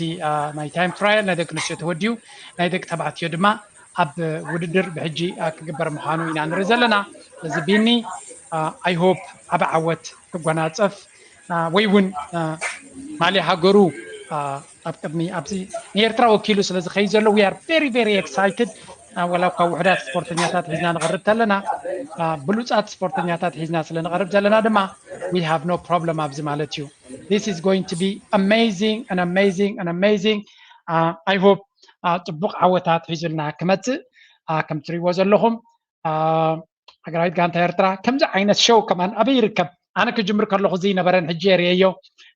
ናይ ታይም ትራያል ናይ ደቂ ኣንስትዮ ተወዲኡ ናይ ደቂ ተባዕትዮ ድማ ኣብ ውድድር ብሕጂ ክግበር ምዃኑ ኢና ንርኢ ዘለና። እዚ ቢኒ ኣይ ሆፕ ዓቢ ዓወት ክጎናጸፍ ወይ እውን ማልያ ሃገሩ ኣብ ቅድሚ ኣብዚ ንኤርትራ ወኪሉ ስለ ዝኸይድ ዘሎ we are very very excited። ወላ እኳ ውሕዳት ስፖርተኛታት ሒዝና ንቐርብ ተለና ብሉጻት ስፖርተኛታት ሒዝና ስለ ንቐርብ ዘለና ድማ we have no problem ኣብዚ ማለት እዩ። This is going to be amazing and amazing and amazing. I hope ጽቡቕ ዓወታት ሒዙልና ክመጽእ ከም ትሪእዎ ዘለኹም ሃገራዊት ጋንታ ኤርትራ ከምዚ ዓይነት ሾው ከማን ኣበይ ይርከብ? ኣነ ክጅምር ከለኹ እዚ ነበረን ሕጂ የርእየዮ።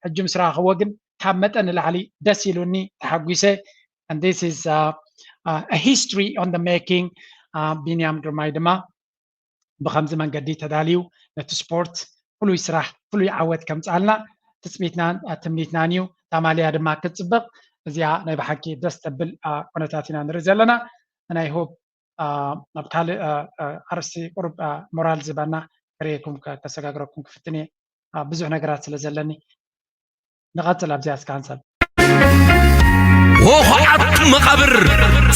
ሕጂ ምስ ረኣኽዎ ግን ካብ መጠን ንላዕሊ ደስ ኢሉኒ ተሓጒሰ። And this is a history on the making። ቢንያም ግርማይ ድማ ብኸምዚ መንገዲ ተዳልዩ ነቲ ስፖርት ፍሉይ ስራሕ ፍሉይ ዓወት ከምፅኣልና ትፅቢትናን ትምኒትናን እዩ። ታማልያ ድማ ክትፅብቕ እዚኣ ናይ ብሓቂ ደስ ተብል ኩነታት ኢና ንርኢ ዘለና። ናይ ሆፕ ኣብ ካልእ ኣርእስቲ ቁሩብ ሞራል ዝህበና ክርእየኩም ከሰጋግረኩም ክፍትን እየ። ብዙሕ ነገራት ስለ ዘለኒ ንቐጽል ኣብዚኣ እስከ ሓንሳብ። ሆኾዓቱ መቓብር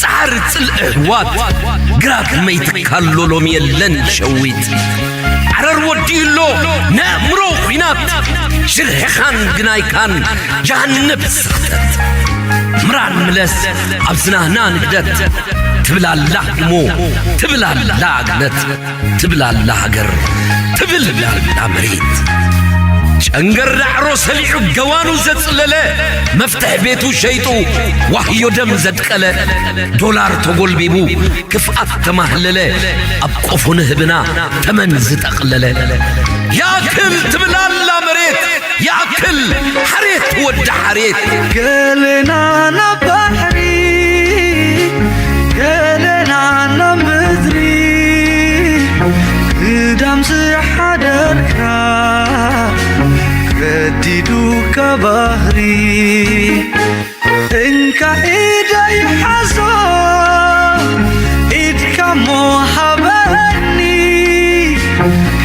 ጻዕሪ ጽልኢ ኣሕዋት ግራት መይትካሎ ሎሚ የለን ሸዊት ዓረር ወዲኡ ኣሎ ነእምሮ ኲናት ሽርሕኻን ግናይካን ጃሃንብ ስኽተት ምራን ምለስ ኣብ ዝናህና ንግደት ትብላላ እሞ ትብላላ ግነት ትብላላ ሃገር ትብላላ መሬት ጨንገር ዳዕሮ ሰሊዑ ገዋኑ ዘጽለለ መፍትሕ ቤቱ ሸይጡ ዋህዮ ደም ዘድቀለ ዶላር ተጎልቢቡ ክፍኣት ተማህለለ ኣብ ቆፎ ንህብና ተመን ዝጠቕለለ ያክል ትብላላ መሬት ያክል ሓሬት ወዲ ሓሬት ገለና ናብ ባሕሪ ገለና ናብ ምድሪ ግዳም ዝሓደርካ ገዲዱካ ባህሪ እንካ ኢደይ ሓዞ ኢድካ እሞ ሃበኒ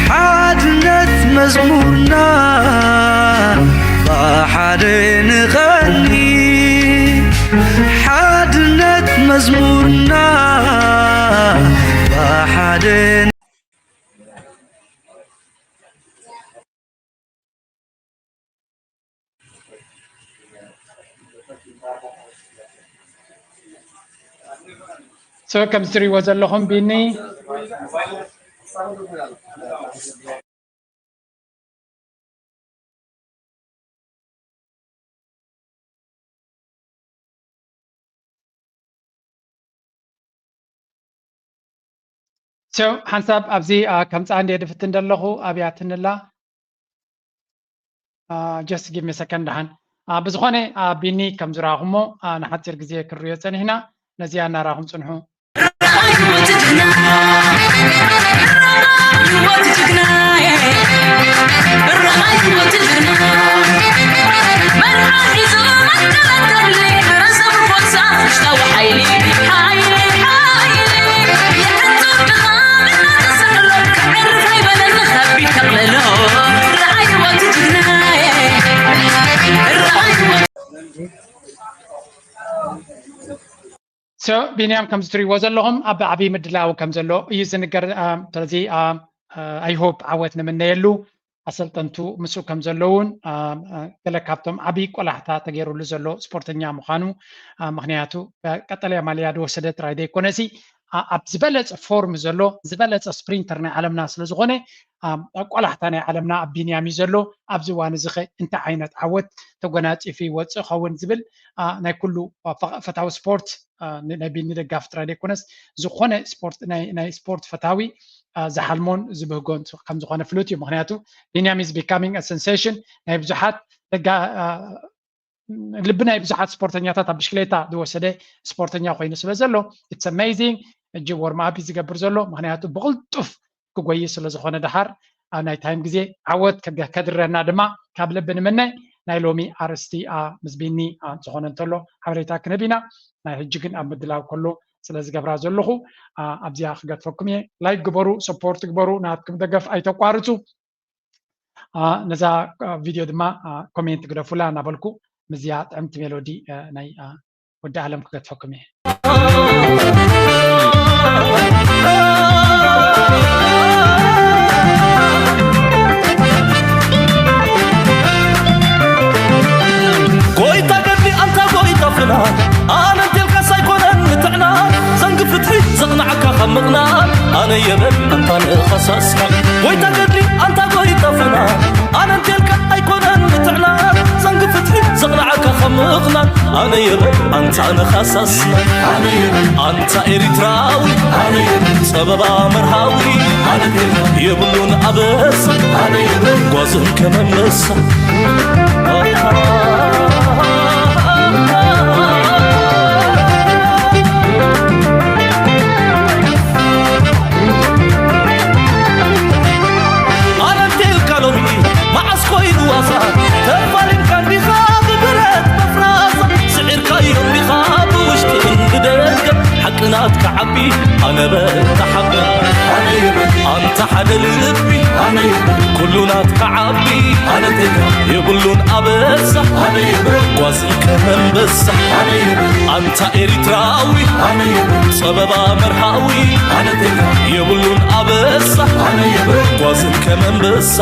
ሓድነት መዝሙርና ብሓደ ንቐኒ ሓድነት መዝሙርና ብሓደ So ከም ዝትሪእዎ ዘለኹም ቢኒ So ሓንሳብ ኣብዚ ከምፃ እንደ ድፍትን ደለኹ ኣብያትንላ just give me a second ደሓን። ብዝኾነ ቢኒ ከም ዝረኣኹሞ ንሓፂር ግዜ ክንሪኦ ፀኒሕና። ነዚኣ እናረኣኹም ፅንሑ። So ቢንያም፣ ከም ዝትሪእዎ ዘለኹም ኣብ ዓብዪ ምድላው ከም ዘሎ እዩ ዝንገር። ስለዚ I hope ዓወት ንምነየሉ። ኣሰልጠንቱ ምስኡ ከም ዘለውን ገለ ካብቶም ዓብዪ ቆላሕታ ተገይሩሉ ዘሎ ስፖርተኛ ምዃኑ፣ ምክንያቱ ቀጠልያ ማልያ ዝወሰደ ጥራይ ዘይኮነሲ ኣብ ዝበለፀ ፎርም ዘሎ ዝበለፀ ስፕሪንተር ናይ ዓለምና ስለዝኾነ፣ ቆላሕታ ናይ ዓለምና ኣብ ቢንያም እዩ ዘሎ። ኣብዚ እዋን እዚ ኸ እንታይ ዓይነት ዓወት ተጎናፂፉ ይወፅእ ኸውን ዝብል ናይ ኩሉ ፈታዊ ስፖርት፣ ናይ ቢኒ ደጋፊ ጥራይ ዘይኮነስ ዝኾነ ናይ ስፖርት ፈታዊ ዝሓልሞን ዝብህጎን ከም ዝኾነ ፍሉጥ እዩ። ምክንያቱ ቢንያም is becoming a sensation፣ ናይ ብዙሓት ልቢ ናይ ብዙሓት ስፖርተኛታት ኣብ ብሽክሌታ ዝወሰደ ስፖርተኛ ኮይኑ ስለ ዘሎ it's amazing። እጅ ወርማኣፕ ዝገብር ዘሎ ምክንያቱ ብቕልጡፍ ክጎይ ስለ ዝኾነ ደሓር ኣብ ናይ ታይም ግዜ ዓወት ከድረና ድማ ካብ ልቢ ንምነ። ናይ ሎሚ ኣርስቲ ምስ ቢኒ ዝኾነ እንተሎ ሓበሬታ ክንህብ ኢና። ናይ ሕጂ ግን ኣብ ምድላው ከሎ ስለ ዝገብራ ዘለኹ ኣብዚኣ ክገድፈኩም እየ። ላይክ ግበሩ፣ ሰፖርት ግበሩ፣ ናትኩም ደገፍ ኣይተቋርፁ። ነዛ ቪድዮ ድማ ኮሜንት ግደፉላ እናበልኩ ምስዚኣ ጥዕምቲ ሜሎዲ ናይ ወዲ ኣለም ክገድፈኩም እየ። ጎይታ ገድሊ ኣንታ ጎይታ ፍና ኣነ እንቴልካስ ኣይኮነን ንጥዕና ዘንግ ፍትሒ ዘቕናዕካ ካብ ምቕናን ኣነ የበል ኣንታ ንኸሳስካ ጎይታ ገድሊ ኣንታ ጎይታ ፍና ኣነ እንቴልካ ኣይኮነን ንጥዕና ዘንግ ፍትሒ ዘቕናዕካ ካብ ምቕናን ኣነ የበል ኣንታ ንኸሳስና ኣነ የበል ኣንታ ኤሪትራዊ ኣነ የበል ጸበባ መርሃዊ ኣነ የበል የብሉን ኣበሳ ኣነ የበል ጓዝን ከመመሳ ኣነንቴልካ ሎሚ መዓስ ኮይኑ ዋዛ ተፋሊምካ እንዲኻ ብብረት መፍራዛ ስዒርካዮ እንዲኻ ብውሽጥን ብደገ ሓቂ ናትካ ዓቢ ኣነ በታ ሓቂ ኣንታ ሓደ ልቢ ኩሉ ናትካ ዓቢ የብሉን ኣበሳ ጓዝን ከመንበሳ ኣንታ ኤሪትራዊ ጸበባ መርሃዊ የብሉን ኣበሳ ጓዝን ከመንበሳ